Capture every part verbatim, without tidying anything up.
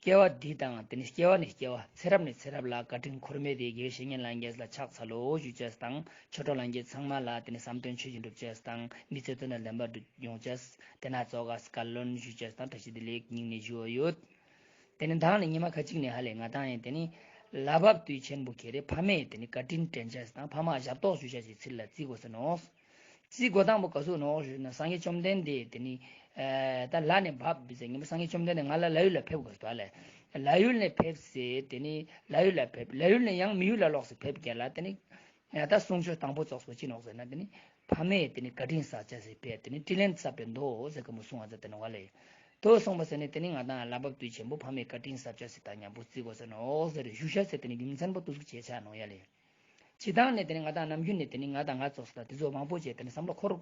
སྐྱེ་བ་འདི་དང་དེ་ནི་སྐྱེ་བ་ནས་སྐྱེ་བ་ཚེ་རབས་ནས་ཚེ་རབས་ལ་བཀའ་དྲིན་འཁོར་མེད་དེ་དགེ་བའི་བཤེས་གཉེན་ལྷན་རྒྱས་ལ་ཕྱག་འཚལ་ལོ་ཞུ་ཅེས་དང་ཆོས་གྲོགས་ལྷན་རྒྱས་ཚང་མ་ལ་དེ་ནི་བསམ་དོན་ཆོས་བཞིན་འགྲུབ་ཅེས་དང་མི་ཚེ་དོན་ལ་ལྡན་པ་འགྲུབ་ཡོང་ཅེས་དེ་ན་ཙོགས་ཀ་བཀའ་ལན་ཞུ་ཅེས་དང་བཀྲ་ཤིས་བདེ་ལེགས་སྙིང་ནས་ཞུ་བ་ཡོད། དེ་ནི་མདང་ནས་ཉི་མ་ཁ་ཅིག་ནས་ཧ་ལས་ང་དང་ཡིན་དེ་ནི་ལྷ་བབས་དུས་ཆེན་པོ་ཁྱེར་རེ་ཕ་མས་དེ་ནི་བཀའ་དྲིན་དྲན་ཅེས་དང་ཕ་མ་ཞབས་ཏོག་ཞུ་ཅེས་ཀྱི་ཚུལ་ལ་བརྩི་དགོས་ས་ནོག། རྩིས་འགོ་དང་པོ་ག་ཟུག་ནོག་ཞུ་ན་སངས་རྒྱས་བཅོམ་ལྡན་འདས་དེ་ནི་ཨ་ད་ལྷ་ནས་བབས་ཟེར་ཉིན་པོ་སངས་རྒྱས་བཅོམ་ལྡན་འདས་ང་ལ་ལྷ་ཡུལ་ལ་ཕེབས་དགོས་ཏོ་ལེ། ལྷ་ཡུལ་ནས་ཕེབས་ཟེར་དེ་ནི་ལྷ་ཡུལ་ལ་ཕེབས་ལྷ་ཡུལ་ནས་ཡང་མི་ཡུལ་ལ་ལོག་ཟེར་ཕེབས་རྒྱ་ལ་དེ་ནི་ཨ་ད་གསུང་ཆོས་དང་པོ་ཙོགས་པོ་ཅི་ནོག་ཟེར་ན་དེ་ནི་ཕ་མས་དེ་ནི་བཀའ་དྲིན་བསགས་ཅེས་ཟེར་ཕེབས་དེ་ནི་དྲིན་ལན་བསབ་པའི་མདོ་ཟེར་ག་མོ་གསུང་བ་ཟེར་དེ་ནོག་ལེ། དོ་གསུངས་པ་ཟེར་ནས་དེ་ནི་ང་དང་ལྷ་བབས་དུས་ཆེན་པོ་ཕ་མས་བཀའ་དྲིན་བསབ་ཅེས་ཟེར་ད་མཉམ་པོ་བརྩི་དགོས་ས་ནོག་ཟེར་ཞུ་ཤ་ཟེར་དེ་ནི་རྒྱུ་མཚན་པོ་དུ་ཟུག་བྱས་ཆ་ནོག་ཡ་ལེ། སྤྱི་བཏང་ནས་དེ་ནི་ང་དང་ནམ་རྒྱུན་ནས་དེ་ནི་ང་དང་ང་ཙོགས་ལ་དེ་ཚོ་མང་པོ་བྱས་དེ་ནི་བསམ་བློ་འཁོར་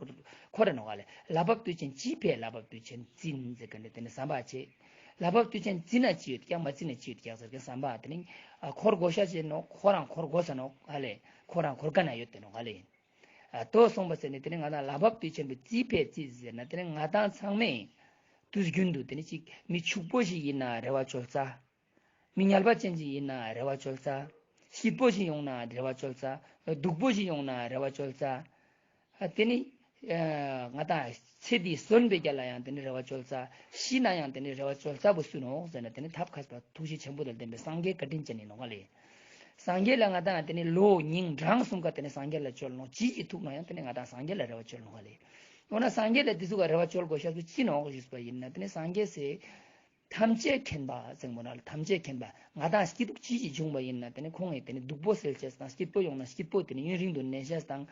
འཁོར་རེ་ནོག་ག་ལེ། ལྷ་བབས་དུས་ཆེན་ཅི་ཕེ་ལྷ་བབས་དུས་ཆེན་ཅི་ཟེར་ག་ནས་དེ་ནི་བསམ་པ་བྱས། ལྷ་བབས་དུས་ཆེན་ཅི་ན་ཅི་ཡོད་ཀྱང་མ་ཅི་ན་ཅི་ཡོད་ཀྱང་ཟེར་གི་བསམ་པ་དེ་ནི་ཨ་འཁོར་དགོས་ཤ་ཅེ་ནོག་ཁོ་རང་འཁོར་དགོས་ས་ནོག་ག་ལེ། ཁོ་རང་འཁོར་ག་ན་ཡོད་དེ་ནོག་ག་ལེ། ཨ་དོ་གསུངས་པ་ཟེར་ནས་དེ་ནི་ང་དང་ལྷ་བབས་དུས་ཆེན་པོ་ཅི་ཕེ་ཅི་ཟེར་ན་དེ་ནི་ང་དང་ཚང་མས་དུས་རྒྱུན་དུ་དེ་ནི་ཅིག་མི་ཕྱུག་པོ་ཞིག་ཡིན་ན་རེ་བ་བཅོལ་ས། མི་ཉལ་བ་ཅན་ཅིག་ཡིན་ན་རེ་བ་བཅོལ་ས། སྐྱིད་པོ་ཞིག་ཡོང་ན་རེ་བ་བཅོལ་ས། སྡུག་པོ་ཞིག་ཡོང་ན་རེ་བ་བཅོལ་ས། ཨ་དེ་ནི་ཨ་ང་དང་ཚེ་འདི་གསོན་པའི་རྒྱ་ལ་ཡང་དེ་ནི་རེ་བ་བཅོལ་ས། ཤི་ན་ཡང་དེ་ནི་རེ་བ་བཅོལ་ས་པོ་སུ་ནོག་ཟེར་ན་དེ་ནི་ཐབས་མཁས་པ་ཐུགས་རྗེ་ཆེན་པོ་དང་ལྡན་པའི་སངས་རྒྱས་བཀའ་དྲིན་ཅན་ཡིན་ནོག་ལེ། སངས་རྒྱས་ལ་ང་དང་དེ་ནི་ལོ་ཉིན་གྲངས་གསུམ་ཀ་དེ་ནི་སངས་རྒྱས་ལ་བཅོལ་ནོག་ཅི་ཅི་ཐུག་ན་ཡང་དེ་ནི་ང་དང་སངས་རྒྱས་ལ་རེ་བ་བཅོལ་ནོག་ལེ། འོ་ན་སངས་རྒྱས་ལ་དེ་ཟུག་ག་རེ་བ་བཅོལ་དགོས་ཤ་ཟུག་ཅི་ནོག་ཞུས་པ་ཡིན་ན་དེ་ནི་སངས་རྒྱས་སི་ཐམས་ཅད་མཁྱེན་པ་ཟེར་མོ་ན་ཐམས་ཅད་མཁྱེན་པ་ང་དང་སྐྱིད་སྡུག་ཅི་ཞིག་བྱུང་བ་ཡིན་ན་དེ་ནི་ཁོང་ངི་དེ་ནི་སྡུག་པོ་སེལ་ཅེས་དང་སྐྱིད་པོ་ཡོང་ན་སྐྱིད་པོ་དེ་ནི་ཡུན་རིང་དུ་གནས་ཅེས་དང་།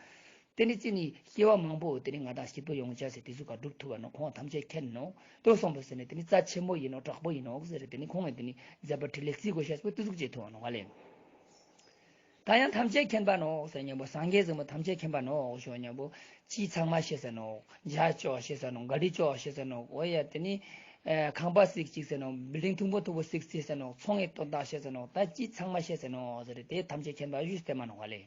དེ་ནི་ཅི་ནི་སྐྱེ་བ་མང་པོ་དེ་ནི་ང་དང་སྐྱིད་པོ་ཡོང་ཅེས་སི་དེ་ཟུག་ག་སྒྲུབ་ཐུབ་བ་ནོག་ཁོང་ཐམས་ཅད་མཁྱེན་ནོག་དོ་གསུངས་པ་ཟེར་ནས་དེ་ནི་རྩ་ཆེན་པོ་ཡིན་ནོག་དྲག་པོ་ཡིན་ནོག་ཟེར་དེ་ནི་ཁོང་ངི་དེ་ནི་མཛད་པ་འཕྲིན་ལས་བརྩི་དགོས་ཤ་ཟུག་པོ་དེ་ཟུག་བྱེད་ཐུབ་བ་ནོག་ལེ། ད་ཡང་ཐམས་ཅད་མཁྱེན་པ་ནོག་ཟེར་ཉམ་པོ་སངས་རྒྱས་ཟེར་མོ་ཐམས་ཅད་མཁྱེན་པ་ནོག་ཞུ་ཉམ་པོ་ཅི་ཚང་མ་ཤེས་ས་ནོག་ཇ་ཅོ་ཤེས་ས་ནོག་ག་རི་ཅོ་ཤེས་ས་ནོག་འོ་ཡ་དེ་ནི་ཨ་ཁང་པ་སིག་ཅིག་ས་ནོག་བིལ་ཌིང་ཐུང་པོ་ཐུང་པོ་སིག་ཅིག་ས་ནོག་ཚོང་ངི་དོན་དག་ཤེས་ས་ནོག་ད་ཅི་ཚང་མ་ཤེས་ས་ནོག་ཟེར་དེ་ཐམས་ཅད་མཁྱེན་པ་ཞུས་ཏེ་མ་ནོག་ལེ།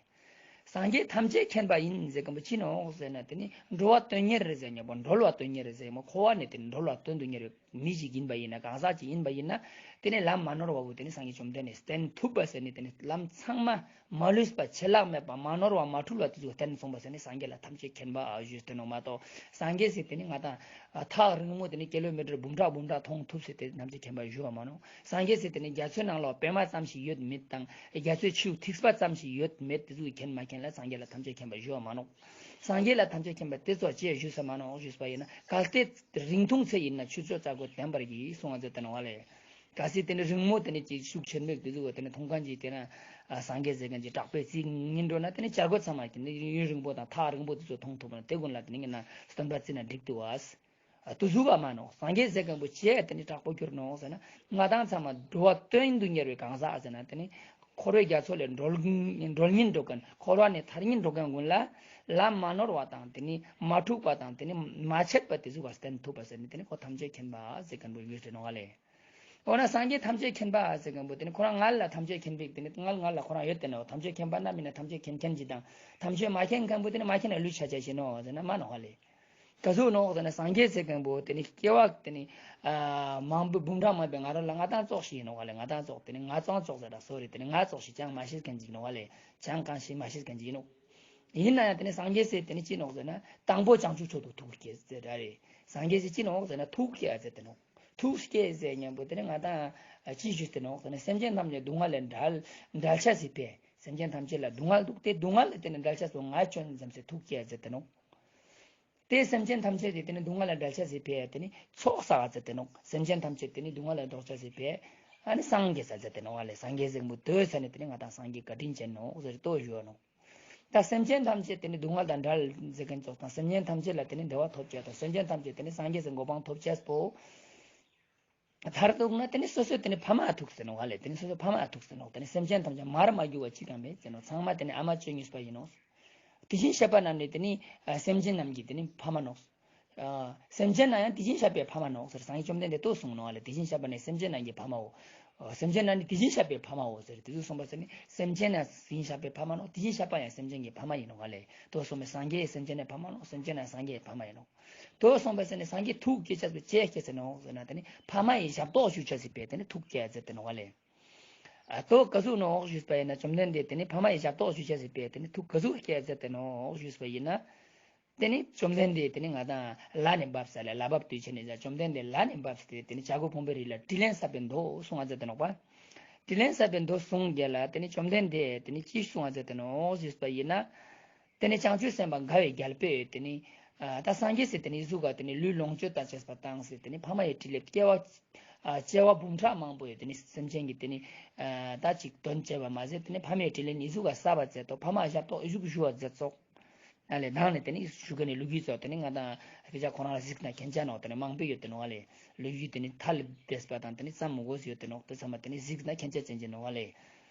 སངས་རྒྱས་ཐམས་ཅད་མཁྱེན་པ་ཡིན་ཟེར་གམ་པོ་ཅི་ནོག་ཟེར་ན་དེ་ནི་འགྲོ་བ་དོན་གཉེར་རེ་ཟེར་ཉམ་པོ་འགྲོ་བ་དོན་གཉེར་རེ་ཟེར་མོ་འཁོར་བ་ནས་དེ་ནི་འགྲོ་བ་དོན་དུ་གཉེར་བའི་མི་ཞིག་ཡིན་པ་ཡིན་ན་གང་ཟག་ཅིག་ཡིན་པ་ཡིན་ན་དེ་ནི་ལམ་མ་ནོར་བ་བོ་དེ་ནི་སངས་རྒྱས་བཅོམ་ལྡན་འདས་བསྟན་ཐུབ་པ་ཟེར་ནི་དེ་ནི་ལམ་ཚང་མ་མ་ལུས་པ་ཆད་ལྷག་མེད་པ་མ་ནོར་བ་མ་འཁྲུལ་བ་དེ་ཚོ་བསྟན་སོང་པ་ཟེར་ནི་སངས་རྒྱས་ལ་ཐམས་ཅད་མཁྱེན་པ་ཨ་ཞུས་ཏེ་ནོག་མ་གཏོགས་སངས་རྒྱས་ཟེར་དེ་ནི་ང་དང་ཐག་རིང་མོ་དེ་ནི་ཀི་ལོ་མི་ཊར་འབུམ་ཕྲག་འབུམ་ཕྲག་མཐོང་ཐུབ་ཟེར་དེ་ཐམས་ཅད་མཁྱེན་པ་ཞུ་བ་མ་ནོག་སངས་རྒྱས་ཟེར་དེ་ནི་རྒྱ་མཚོའི་ནང་ལོགས་པད་མ་ཙམ་ཞིག་ཡོད་མེད་དང་རྒྱ་མཚོའི་ཆུ་ཐིགས་པ་ཙམ་ཞིག་ཡོད་མེད་དེ་ཚོ་མཁྱེན་མ་མཁྱེན་ལ་སངས་རྒྱས་ལ་ཐམས་ཅད་མཁྱེན་པ་ཞུ་བ་མ་ནོག་སངས་རྒྱས་ལ་ཐམས་ཅད་མཁྱེན་པ་དེ་ཚོ་ཅི་ཞུས་ས་མ་ནོག་ཞུས་པ་ཡིན་ན་གལ་ཏེ་རིང་ཐུང་ཚེ་ཡིན་ན་ཆུ་ཚོད་རྩ་དགོས་བདེན་པར་གྱིས་གསུང་བ་མཛད་དེ་ནོག་ལེ། གལ་སྲིད་དེ་ནི་རིང་མོ་དེ་ནི་ཅིག་ཤུགས་ཆེན་མོ་དེ་ཚོ་དེ་ནི་མཐོང་མཁན་ཅིག་དེ་ན་ཨ་སངས་རྒྱས་ཟེར་མཁན་ཅིག་དྲག་པོའི་རྩིས་ངན་འགྲོ་ན་དེ་ནི་བྱ་རྒོད་ཚང་མ་གི་ནི་ཡུན་རིང་པོ་དང་ཐག་རིང་པོ་དེ་ཚོ་མཐོང་ཐུབ་ན་དེ་ཀུན་ལ་དེ་ནི་ངན་ན་སྟོན་པ་རྩིས་ན་འགྲིག་ཏུ་བ། ཨ་དུ་ཟུག་ག་མ་ནོག་སངས་རྒྱས་ཟེར་མཁན་པོ་ཅི་དེ་ནི་དྲག་པོ་གྱུར་ནོག་ཟེར་ན་ང་དང་ཚང་མ་འགྲོ་བ་དོན་དུ་གཉེར་བའི་གང་ཟག་ཟེར་ན་དེ་ནི་འཁོར་བའི་རྒྱ་མཚོ་ལས་སྒྲོལ་སྒྲོལ་སྙིང་འགྲོ་མཁན་འཁོར་བ་ནས་ཐར་སྙིང་འགྲོ་མཁན་ཀུན་ལ་ལམ་མ་ནོར་བ་དང་དེ་ནི་མ་འཁྲུགས་པ་དང་དེ་ནི་མ་ཆད་པ་དེ་ཟུག་ག་བསྟན་ཐུབ་པ་ཟེར་ནི་དེ་ནི་ཁོ་ཐམས་ཅད་མཁྱེན་པ་ཟེར་མཁན་པོ་ཡོད་ཟེར་ནོག་ལེ། འོ་ན་སངས་རྒྱས་ཐམས་ཅད་མཁྱེན་པ་ཟེར་མཁན་པོ་དེ་ནི་ཁོ་རང་ངལ་ལ་ཐམས་ཅད་མཁྱེན་པའི་དེ་ནི་ངལ་ངལ་ལ་ཁོ་རང་ཡོད་དེ་ནོག་ཐམས་ཅད་མཁྱེན་པ་ན་མིན་ན་ཐམས་ཅད་མཁྱེན་མཁན་ཅིག་དང་ཐམས་ཅད་མ་མཁྱེན་མཁན་པོ་དེ་ནི་མ་མཁྱེན་ན་ལུས་ཆ་ཆ་ཞིག་ནོག་ཟེར་ན་མ་ནོག་ལེ། ག་ཟུག་ནོག་ཟེར་ན་སངས་རྒྱས་ཟེར་མཁན་པོ་དེ་ནི་སྐྱེ་བ་དེ་ནི་ཨ་མང་པོ་འབུམ་ཕྲག་མང་པོའི་ང་རང་ལ་ང་དང་ཙོགས་ཤིག་ཡིན་ནོག་ལེ། ང་དང་ཙོགས་དེ་ནི་ང་ཙང་ཙོགས་ཟེར་ར་སོ་རེ་དེ་ནི་ང་ཙོགས་ཤིག་ཅང་མ་ཤེས་མཁན་ཅིག་ནོག་ལེ། ཅང་གང་ཞིག་མ་ཤེས་མཁན་ཅིག་ཡིན་ནོག་ཡིན་ན་ཡང་དེ་ནི་སངས་རྒྱས་ཟེར་དེ་ནི་ཅི་ནོག་ཟེར་ན་དང་པོ་བྱང་ཆུབ་མཆོག་ཏུ་ཐུགས་བསྐྱེད་ཟེར་ར་རེད། སངས་རྒྱས་ཟེར་ཅི་ནོག་ཟེར་ན་ཐུགས་བསྐྱེད་ཟེར་དེ་ནོག་ཐུགས་བསྐྱེད་ཟེར་མཁན་པོ་དེ་ནི་ང་དང་ཅི་ཞུས་ཏེ་ནོག་ཟེར་ན་སེམས་ཅན་ཐམས་ཅད་སྡུག་བསྔལ་ལས་བསྒྲལ་བསྒྲལ་ཆ་ཟེར་བས། སེམས་ཅན་ཐམས་ཅད་ལ་སྡུག་བསྔལ་འདུག་སྟེ་སྡུག་བསྔལ་ལས་དེ་ནི་བསྒྲལ་ཆ་སོ་ང་བྱོན་བསམ་སེ་ཐུགས་བསྐྱེད་ཟེར་དེ་ནོག་དེ་སེམས་ཅན་ཐམས་ཅད་དེ་དེ་ནི་སྡུག་བསྔལ་ལས་བསྒྲལ་ཆ་ཟེར་བས་དེ་ནི་ཚོགས་བསགས་ཟེར་དེ་ནོག་སེམས་ཅན་ཐམས་ཅད་དེ་ནི་སྡུག་བསྔལ་ལས་ལྡོག་ཆ་ཟེར་བས། ཨ་ནི་སངས་རྒྱས་ས་ཟེར་དེ་ནོག་ལེ། སངས་རྒྱས་ཟེར་མཁན་པོ་དོ་ས་ནི་དེ་ནི་ང་དང་སངས་རྒྱས་བཀའ་དྲིན་ཅན་ནོག་ཟེར་དོ་ཞུ་བ་ནོག་ད་སེམས་ཅན་ཐམས་ཅད་དེ་ནི་སྡུག་བསྔལ་དང་བྲལ་ཟེར་མཁན་ཙོགས་དང་སེམས་ཅན་ཐམས་ཅད་ལ་དེ་ནི་བདེ་བ་ཐོབ་ཅེས་དང་སེམས་ཅན་ཐམས་ཅད་དེ་ནི་སངས་རྒྱས་སི་གོ་འཕང་ཐོབ་ཅེས་པོ། མཐར་གཏུགས་ན་དེ་ནི་སོ་སོའི་དེ་ནི་ཕ་མ་ཐུག་ཟེར་ནོག་ལེ། དེ་ནི་སོ་སོའི་ཕ་མ་ཐུག་ཟེར་ནོག་དེ་ནི་སེམས་ཅན་ཐམས་ཅད་མར་མ་རྒྱུ་བ་ཅི་གང་མེད་ཟེར་ནོག་ཚང་མ་དེ་ནི་ཨ་མ་བཅོ་ལྔས་པ་ཡིན་ནོག་དེ་བཞིན་གཤེགས་པ་རྣམས་ནི་དེ་ནི་ཨ་སེམས་ཅན་རྣམས་ཀྱི་དེ་ནི་ཕ་མ་ནོག་ཨ་སེམས་ཅན་ན་ཡང་དེ་བཞིན་གཤེགས་པའི་ཕ་མ་ནོག་ཟེར། སངས་རྒྱས་བཅོམ་ལྡན་འདས་ཏོ་གསུངས་ནོག་ལེ། དེ་བཞིན་གཤེགས་པ་ནི་སེམས་ཅན་རྣམས་ཀྱི་ཕ་མའོ། ཨ་སེམས་ཅན་རྣམས་ནི་དེ་བཞིན་གཤེགས་པའི་ཕ་མའོ་ཟེར། དེ་ཚོ་གསུངས་པ་ཟེར་ནི་སེམས་ཅན་ན་དེ་བཞིན་གཤེགས་པའི་ཕ་མ་ནོག། དེ་བཞིན་གཤེགས་པ་ཡང་སེམས་ཅན་གྱི་ཕ་མ་ཡིན་ནོག་ལེ། ཏོ་གསུངས་པའི་སངས་རྒྱས་སེམས་ཅན་ནི་ཕ་མ་ནོག། སེམས་ཅན་ན་སངས་རྒྱས་ཕ་མ་ཡིན་ནོག། ཏོ་གསུངས་པ་ཟེར་ནི་སངས་རྒྱས་ཐུགས་བསྐྱེད་ཅེས་པོ་ཅི་སྐྱེས་ཟེར་ནོག་ཟེར་ན་དེ་ནི་ཕ་མ་ཡི་ཞབས་ཏོག་ཞུ་ཅེས་ཟེར་པས་དེ་ནི་ཐུགས་བསྐྱེད་ཟེར་ཏེ་ནོག་ལེ། ཨ་ཏོ་ག་ཟུག་ནོག་ཞུས་པ་ཡིན་ན་བཅོམ་ལྡན་འདས་དེ་ནི་ཕ་མ་ཡི་ཞབས་ཏོག་ཞུ་ཅེས་ཟེར་པས་དེ་ནི་ཐུགས་ག་ཟུག་བསྐྱེད་ཟེར་ཏེ་ནོག་ཞུས་པ་ཡིན་ན། དེ་ནི་བཅོམ་ལྡན་འདས་དེ་ནི་ང་དང་ལ་ནི་བབས་ས་ལེ། ལ་བབས་དུས་ཆེན་ནི་བཅོམ་ལྡན་འདས་ལ་ནི་བབས་ཏེ་དེ་ནི་བྱ་རྒོད་ཕུང་པོའི་རི་ལ་དྲིན་ལན་བསབ་པའི་མདོ་གསུང་ང་མཛད་དེ་ནོག་པ། དྲིན་ལན་བསབ་པའི་མདོ་གསུང་རྒྱལ་ལ་དེ་ནི་བཅོམ་ལྡན་འདས་དེ་ནི་ཅི་གསུང་ང་མཛད་དེ་ནོག་ཞུས་པ་ཡིན་ན། དེ་ནི་བྱང་ཆུབ་སེམས་དཔའ་དགའ་བའི་རྒྱལ་པོས་དེ་ནི་ཨ་ད་སངས་རྒྱས་སི་དེ་ནི་གཟུགས་ཀ་དེ་ནི་ལུས་ལོངས་སྤྱོད་དང་བཅས་པ་བཏང་སྟེ་དེ་ནི་ཕ་མ་ཡི་དྲིན་ལན་སྐྱེ་བ་ཨ་སྐྱེ་བ་འབུམ་ཕྲག་མང་པོ་ཡི་དེ་ནི་སེམས་ཅན་གྱི་དེ་ནི་ཨ་ད་ཅིག་དོན་བྱས་པ་མ་ཟད་དེ་ནི་ཕ་མའི་དྲིན་ལན་ནི་གཟུགས་ཀ་བསབ་པ་མཛད་དོ། ཕ་མ་ཞབས་ཏོག་ཞུ་ཞུ་བ་མཛད་ཙོག། ཨ་ལེ་དང་ནི་དེ་ནི་ཞུ་ག་ནི་ལོ་རྒྱུས་ཙོག་དེ་ནི་ང་དང་ཁྱེད་ཅག་ཁོ་རང་ལ་གཟིགས་ན་མཁྱེན་ཆ་ནོག། དེ་ནི་མང་པོ་ཡོད་དེ་ནོག་ཨ་ལེ། ལོ་རྒྱུས་དེ་ནི་མཐའ་ལས་འདས་པ་དང་དེ་ནི་ཙམ་མི་དགོས་ཡོད་དེ་ནོག། དེ་ཚང་མ་དེ་ནི་གཟིགས་ན་མཁྱེན་ཆ་ཅན་ཅན་ནོག་ཨ་ལེ།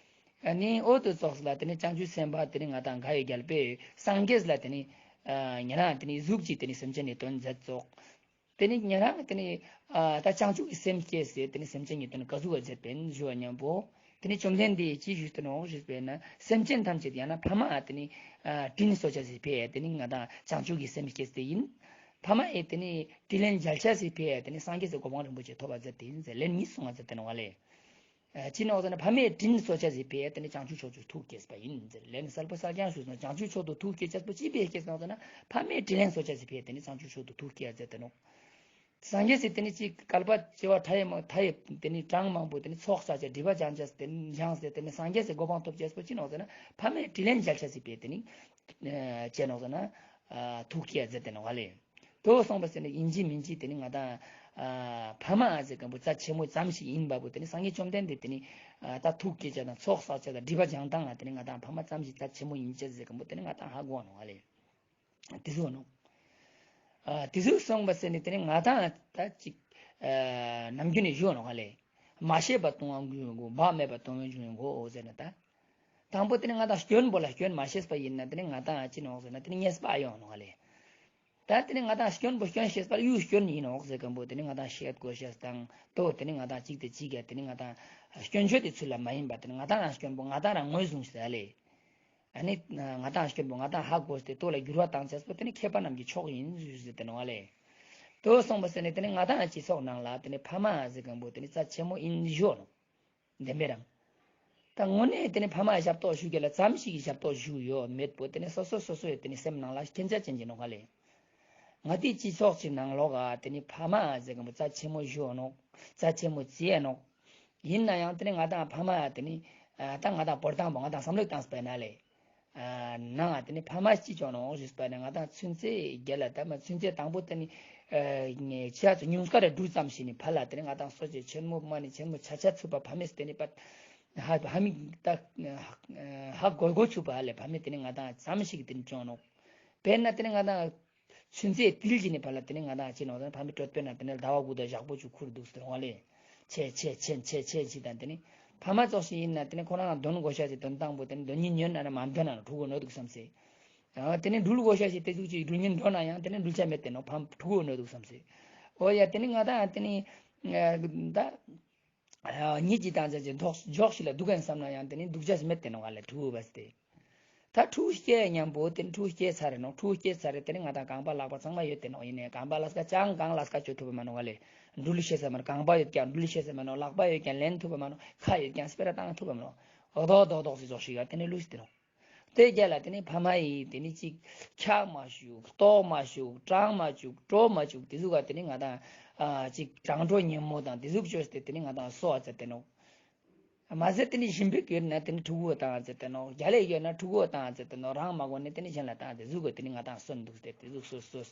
ཨ་ནི་འོ་དེ་ཙོགས་ལ་དེ་ནི་བྱང་ཆུབ་སེམས་དཔའ་དེ་ནི་ང་དང་དགའ་བའི་རྒྱལ་པོས་སངས་རྒྱས་ལ་དེ་ནི་ཨ་ཉེ་རང་དེ་ནི་གཟུགས་ཀྱི་དེ་ནི་སེམས་ཅན་ནི་དོན་མཛད་ཙོག། དེ་ནི་ཉེ་རང་དེ་ནི་ཨ་ད་བྱང་ཆུབ་ཀྱི་སེམས་བསྐྱེད་ཟེར་དེ་ནི་སེམས་ཅན་གྱི་དོན་ག་ཟུག་ག་མཛད་པིན་ཞུ་བ་མཉམ་པོ། དེ་ནི་བཅོམ་ལྡན་འདས་ཀྱིས་ཅི་ཞུས་ཏེ་ནོག་ཞུས་པས་ན་སེམས་ཅན་ཐམས་ཅད་ཡང་ན་ཕ་མ་དེ་ནི་ཨ་དྲིན་གཟོ་ཅེས་སི་ཕིའ་དེ་ནི་ང་དང་བྱང་ཆུབ་ཀྱི་སེམས་བསྐྱེད་དེ་ཡིན། ཕ་མ་ཡི་དེ་ནི་དྲིན་ལན་འཇལ་ཅེས་སི་ཕིའ་དེ་ནི་སངས་རྒྱས་སི་གོ་འཕང་རིན་པོ་ཆེ་ཐོབ་པ་མཛད་དེ་ཡིན་ཟེར་ལན་གཉིས་གསུང་བ་མཛད་དེ་ནོག་ལེ། ཨ་ཅི་ནོག་ཟེར་ན་ཕ་མའི་དྲིན་གཟོ་ཅེས་སི་ཕིའ་དེ་ནི་བྱང་ཆུབ་མཆོག་ཏུ་ཐུགས་བསྐྱེད་པ་ཡིན་ཟེར་ལན་གསལ་པོ་གསལ་རྐྱང་ཞུས་ནོག། བྱང་ཆུབ་མཆོག་ཏུ་ཐུགས་བསྐྱེད་ཅེས་པོ་ཅི་ཕིའ་བསྐྱེད་ནོག་ཟེར་ན་ཕ་མའི་དྲིན་ལན་གཟོ་ཅེས་སི་ཕིའ་དེ་ནི་བྱང་ཆུབ་མཆོག་ཏུ་ཐུགས་བསྐྱེད་མཛད་དེ་ནོག། སངས་རྒྱས་སི་དེ་ནི་ཅིག་བསྐལ་པ་བྱེ་བ་ཕྲ་ཡི་མ་མཐའ་ཡི་དེ་ནི་གྲངས་མང་པོ་དེ་ནི་ཚོགས་བསགས་ཅེས་སྒྲིབ་པ་སྦྱང་ཅེས་དེ་ནི་སྦྱངས་ཏེ་དེ་ནི་སངས་རྒྱས་སི་གོ་འཕང་ཐོབ་ཅེས་པོ་ཅི་ནོག་ཟེར་ན་ཕ་མའི་དྲིན་ལན་འཇལ་ཅེས་སི་ཕིའ་དེ་ནི་ཨ་ཅི་ནོག་ཟེར་ན་ཨ་ཐུགས་བསྐྱེད་མཛད་དེ་ནོག་ལེ། དོ་གསུངས་པ་ཟེར་ནི་ཡིན་གཅིག་མིན་གཅིག་དེ་ནི་ང་དང་ཨ་ཕ་མ་ཨ་ཟེར་མཁན་པོ་རྩ་ཆེན་མོ་ཙམ་ཞིག་ཡིན་པ་པོ་དེ་ནི་སངས་རྒྱས་བཅོམ་ལྡན་འདས་དེ་ནི་ཨ་ད་ཐུགས་བསྐྱེད་ཅེས་དང་ཚོགས་བསགས་ཅེས་དང་སྒྲིབ་པ་སྦྱང་སྟངས་ལ་དེ་ནི་ང་དང་ཕ་མ་ཙམ་ཞིག་རྩ་ཆེན་མོ་ཡིན་ཅེས་ཟེར་མཁན་པོ་དེ་ནི་ང་དང་ཧ་གོ་ནོག་ལེ། དེ་ཟུག་ནོག། ཨ་དེ་ཟུག་གསུངས་པ་ཟེར་ནི་དེ་ནི་ང་དང་ད་ཅིག་ཨ་ནམ་རྒྱུན་ནི་ཞུ་ནོག་ལེ། མ་ཤེས་པ་སྟོང་བའི་འབྱུང་བའི་སྒོ། བག་མེད་པ་སྟོང་བའི་འབྱུང་བའི་སྒོ་ཟེར་ན་ད། དང་པོ་དེ་ནི་ང་དང་སྐྱོན་པོ་ལ་སྐྱོན་མ་ཤེས་པ་ཡིན་ན་དེ་ནི་ང་དང་ཅི་ནོག་ཟེར་ན་དེ་ནི་ཉེས་པ་ཡོང་ནོག་ལེ། ད་དེ་ནི་ང་དང་སྐྱོན་པོ་སྐྱོན་ཤེས་པ་ལ་ཡུལ་སྐྱོན་ཡིན་ནོག་ཟེར་མཁན་པོ་དེ་ནི་ང་དང་ཤེས་དགོས་ཤེས་དང་དོ་དེ་ནི་ང་དང་གཅིག་དེ་གཅིག་ག་དེ་ནི་ང་དང་སྐྱོན་བརྗོད་དེ་ཚུལ་ལ་མ་ཡིན་པ་དེ་ནི་ང་དང་རང་སྐྱོན་པོ་ང་དང་རང་ངོས་བཟུང་ཤེས་ལེ། ཨ་ནི་ང་དང་སྐྱོན་པོ་ང་དང་ཧ་གོ་སྟེ་དོ་ལ་འགྱུར་བ་བཏང་ཅེས་པོ་དེ་ནི་མཁས་པ་རྣམས་ཀྱི་མཆོག་ཡིན་ཞུས་ཟེར་ཏེ་ནོག་ལེ། དོ་གསུངས་པ་ཟེར་ནི་དེ་ནི་ང་དང་སྤྱི་ཚོགས་ནང་ལ་དེ་ནི་ཕ་མ་ཟེར་མཁན་པོ་དེ་ནི་རྩ་ཆེན་མོ་ཡིན་ཞུ་ནོག། བདེན་པའི་རང་། ད་དངོས་གནས་དེ་ནི་ཕ་མ་ཞབས་ཏོག་ཞུ་རྒྱུ་ལ་ཙམ་ཞིག་གི་ཞབས་ཏོག་ཞུ་ཡོད་མེད་པོ་དེ་ནི་སོ་སོ་སོ་སོའི་དེ་ནི་སེམས་ནང་ལ་མཁྱེན་ཆ་ཅན་གྱི་ནོག་ལེ། ང་དེ་སྤྱི་ཚོགས་ཀྱི་ནང་ལོགས་ཀ་དེ་ནི་ཕ་མ་ཟེར་མཁན་པོ་རྩ་ཆེན་མོ་ཞུ་ནོག། རྩ་ཆེན་མོ་བརྩི་ནོག། ཡིན་ན་ཡང་དེ་ནི་ང་དང་ཕ་མ་དེ་ནི་ཨ་ད་ང་དང་བོར་དང་པོ་ང་དང་བསམ་བློ་བཏང་སྤེ་ན་ལེ། ཨ་ནང་ང་དེ་ནི་ཕ་མ་ཅི་ཅོ་ནོག་ཞུས་པ་ན་ང་དང་ཚུན་ཚོད་རྒྱལ་ལ་ད་མ་ཚུན་ཚོད་དང་པོ་དེ་ནི་ཨ་ཆ་ཚུ་ཉུང་སྐར་རེ་འགྲུལ་ཙམ་ཞིག་ནི་ཕ་ལ་དེ་ནི་ང་དང་སོ་ཆེ་ཆེན་མོ་མ་ནི་ཆེན་མོ་ཆ་ཆ་ཚུག་པ་ཕ་མེས་དེ་ནི་པ་ཧ་ཧ་མི་ད་ཧ་གོ་གོ་ཚུག་པ་ཧ་ལེ་ཕ་མེས་དེ་ནི་ང་དང་ཙམ་ཞིག་དེ་ནི་ཅོ་ནོག། དཔེར་ན་དེ་ནི་ང་དང་ཚུན་ཚོད་ཏིལ་གྱི་ནི་ཕ་ལ་དེ་ནི་ང་དང་ཅི་ནོག་ཟེར་ན་ཕ་མའི་གྲོད་པའི་ནང་དེ་ནི་ཟླ་བ་དགུ་དང་ཞག་པོ་ཅིག་ཁུར་འདུག་ཟེར་བ་ལེ། ཆེ་ཆེ་ཆེ་ཆེ་ཆེ་ཅི་དང་དེ་ནི་ཕ་མ་ཙོགས་ཤིག་ཡིན་ན་དེ་ནི་ཁོ་རང་ལ་འདོན་དགོས་ཤ་ཅིག་འདོན་དང་པོ་དེ་ནི་འདོན་ཉིན་ཉོན་ན་ན་མ་འདོན་ན་ན་ཕྲུ་གུ་ནོར་འདུག་བསམ་སེ། ཨ་དེ་ནི་འགྲུལ་དགོས་ཤ་ཅིག་དེ་ཟུག་ཅིག་འགྲུལ་ཉིན་འགྲོ་ན་ཡང་དེ་ནི་འགྲུལ་ཆ་མེད་དེ་ནོག་ཕ་ཕྲུ་གུ་ནོར་འདུག་བསམ་སེ། འོ་ཡ་དེ་ནི་ང་དང་དེ་ནི་ད། ཉིད་ཀྱི་དང་ཅན་གྱི་འཇོག་ཞིག་ལ་འདུག་གན་བསམ་ན་ཡང་དེ་ནི་འདུག་ཅེས་མེད་དེ་ནོག་ལེ་ཕྲུ་གུ་བས་ཏེ། ད་ཕྲུ་གུ་སྐྱེས་མཉམ་པོ་དེ་ནི་ཕྲུ་གུ་སྐྱེས་ཚར་རེ་ནོག་ཕྲུ་གུ་སྐྱེས་ཚར་རེ་དེ་ནི་ང་དང་རྐང་པ་ལག་པ་ཚང་མ་ཡོད་དེ་ནོག་ཡིན་ནའི་རྐང་པ་ལ་སྐ་ཅང་གང་ལ་སྐ་ཅོ་ཐུབ་པ་མ་ནོག་ལེ། འགྲུལ་ཤེས་ས་མ་ནོག་རྐང་པ་ཡོད་ཀྱང་འགྲུལ་ཤེས་ས་མ་ནོག་ལག་པ་ཡོད་ཀྱང་ལེན་ཐུབ་པ་མ་ནོག་ཁ་ཡོད་ཀྱང་སྤེ་ར་བཏང་ཐུབ་པ་མ་ནོག་འོ་དོ་དོ་དོག་སི་ཙོགས་ཤིག་ཡ་དེ་ནི་ལུས་ཏེ་ནོག། དེ་རྒྱ་ལ་དེ་ནི་ཕ་མ་ཡིས་དེ་ནི་ཅིག་འཁྱག་མ་བཅུག་ལྟོགས་མ་བཅུག་གྲང་མ་བཅུག་དྲོ་མ་བཅུག་དེ་ཟུག་ག་དེ་ནི་ང་དང་ཨ་ཅིག་གྲང་དྲོ་ཉིན་མོ་དང་དེ་ཟུག་བཅོས་ཏེ་དེ་ནི་ང་དང་གསོ་བ་ཙེ་ཏེ་ནོག། མ་ཟད་དེ་ནི་ཞིམ་པོ་ཡོད་ན་དེ་ནི་ཕྲུ་གུ་བཏང་ཙེ་ཏེ་ནོག། རྒྱ་ལ་ཡོད་ན་ཕྲུ་གུ་བཏང་ཙེ་ཏེ་ནོག། རང་མ་དགོས་ན་དེ་ནི་གཞན་ལ་བཏང་དེ་ཟུག་ག་དེ་ནི་ང་དང་གསོན་འདུག་སྟེ་དེ་ཟུག་གསོ་གསོ།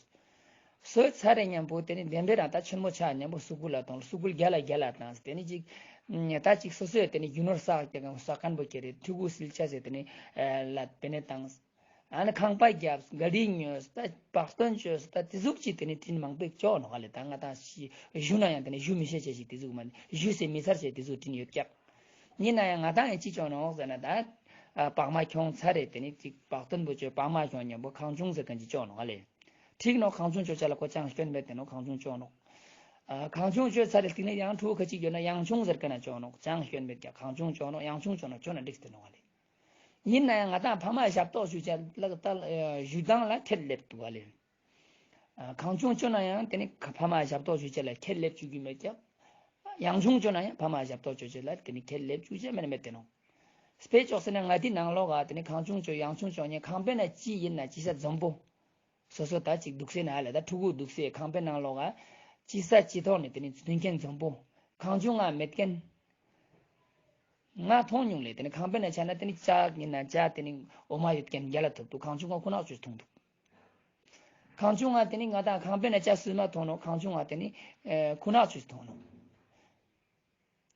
སོས་ཚར་རེ་མཉམ་པོ་དེ་ནི་བདེན་པའི་རང་ད་ཆེན་མོ་ཆ་མཉམ་པོ་སུ་གུ་ལ་གཏོང་སུ་གུ་རྒྱ་ལ་རྒྱ་ལ་བཏང་དེ་ནི་ཅིག་ད་ཅིག་སོ་སོས་དེ་ནི་རྒྱུ་ནོར་བསགས་ཀྱང་བསགས་མཁན་པོ་ཁྱེར་རེ་ཕྲུ་གུ་སིལ་ཆ་ཟེར་དེ་ནི་ལ་དཔེ་ནི་བཏང་། ཨ་ནི་ཁང་པ་རྒྱབ་ག་རི་ཉོས་ད་བག་སྟོན་བཅོས་ད་དེ་ཟུག་ཅིག་དེ་ནི་དྲིན་མང་པོ་ཅོ་ནོག་ལེ། ད་ང་དང་ཞུ་ན་ཡང་དེ་ནི་ཞུ་མི་ཤེས་ཅེས་ཤིག་དེ་ཟུག་མ་ནི་ཞུ་སེ་མི་ཚར་ཅེས་དེ་ཟུག་དྲིན་ཡོད་ཀྱག། ཡིན་ན་ཡང་ང་དང་ཡང་ཅི་ཅོ་ནོག་ཟེར་ན་ད་ཨ་བག་མ་ཁྱོང་ཚར་རེ་དེ་ནི་ཅིག་བག་སྟོན་པོ་ཅོས་བག་མ་ཁྱོང་མཉམ་པོ་ཁང་ཆུང་ཟེར་མཁན་ཅིག་ཅོ་ནོག་ལེ། ཁྲིག་ནོག། གང་བྱུང་ཅོ་ཅེས་ལ་ཁོ་ཅང་སྐྱོན་མེད་དེ་ནོག། གང་བྱུང་ཅོ་ནོག། ཨ་གང་བྱུང་ཅོ་ཚར་རེ་སྟིང་ནེ་ཡང་ཕྲུ་གུ་ཁ་ཅིག་ཡོད་ན་ཡང་བྱུང་ཟེར་ཁན་ཅོ་ནོག། ཅང་སྐྱོན་མེད་ཀྱག། གང་བྱུང་ཅོ་ནོག། ཡང་བྱུང་ཅོ་ནོག། ཅོ་ན་འགྲིག་སྟེ་ནོག་ལེ། ཡིན་ན་ཡང་ང་ཏང་ཕ་མ་ཞབས་ཏོག་ཞུ་ཅེས་ལ་ད་ཞུ་སྟངས་ལ་ཁྱད་ལེབ་འདུག་ག་ལེ། ཨ་གང་བྱུང་ཅོ་ན་ཡང་དེ་ནི་ཕ་མ་ཞབས་ཏོག་ཞུ་ཅེས་ལ་ཁྱད་ལེབ་བཅུག་གི་མེད་ཀྱག། ཡང་བྱུང་ཅོ་ན་ཡང་ཕ་མ་ཞབས་ཏོག་ཅོ་ཅེས་ལ་དེ་ནི་ཁྱད་ལེབ་བཅུག་ཅེས་མེད་མེད་དེ་ནོག། དཔེ་ཅོག་ཟེར་ན་ང་དེ་ནང་ལོགས་ག་དེ་ནི་གང་བྱུང་ཅོ་ཡང་བྱུང་ཅོ་ཉེ་ཁང་པའི་ནང་ཅི་ཡིན་ན་ཅི་ས་འཛོམས་པོ། སོ་སོ་ད་ཅིག་འདུག་སེ་ན་ལེ། ད་ཕྲུ་གུ་འདུག་སེ་ཁང་པའི་ནང་ལོགས་ག་ཅི་ས་ཅི་ཐོག་ནས་དེ་ནི་མཐུན་རྐྱེན་འཛོམས་པོ། གང་བྱུང་ང་མེད་མཁན། ང་མཐོང་མྱོང་ལེ། དེ་ནི་ཁང་པའི་ནང་ཆ་ན་དེ་ནི་ཇ་ཡིན་ན་ཇ་དེ་ནི་འོ་མ་ཡོད་མཁན་རྒྱ་ལ་ཐོབ་འདུག། གང་བྱུང་ང་ཁུ་ནག་ཅོས་མཐོང་འདུག། གང་བྱུང་ང་དེ་ནི་ང་ཏང་ཁང་པའི་ནང་ཇ་སྲུབ་མ་མཐོང་ནོག། གང་བྱུང་ང་དེ་ནི་ཨེ་ཁུ་ནག་ཅོས་མཐོང་ནོག།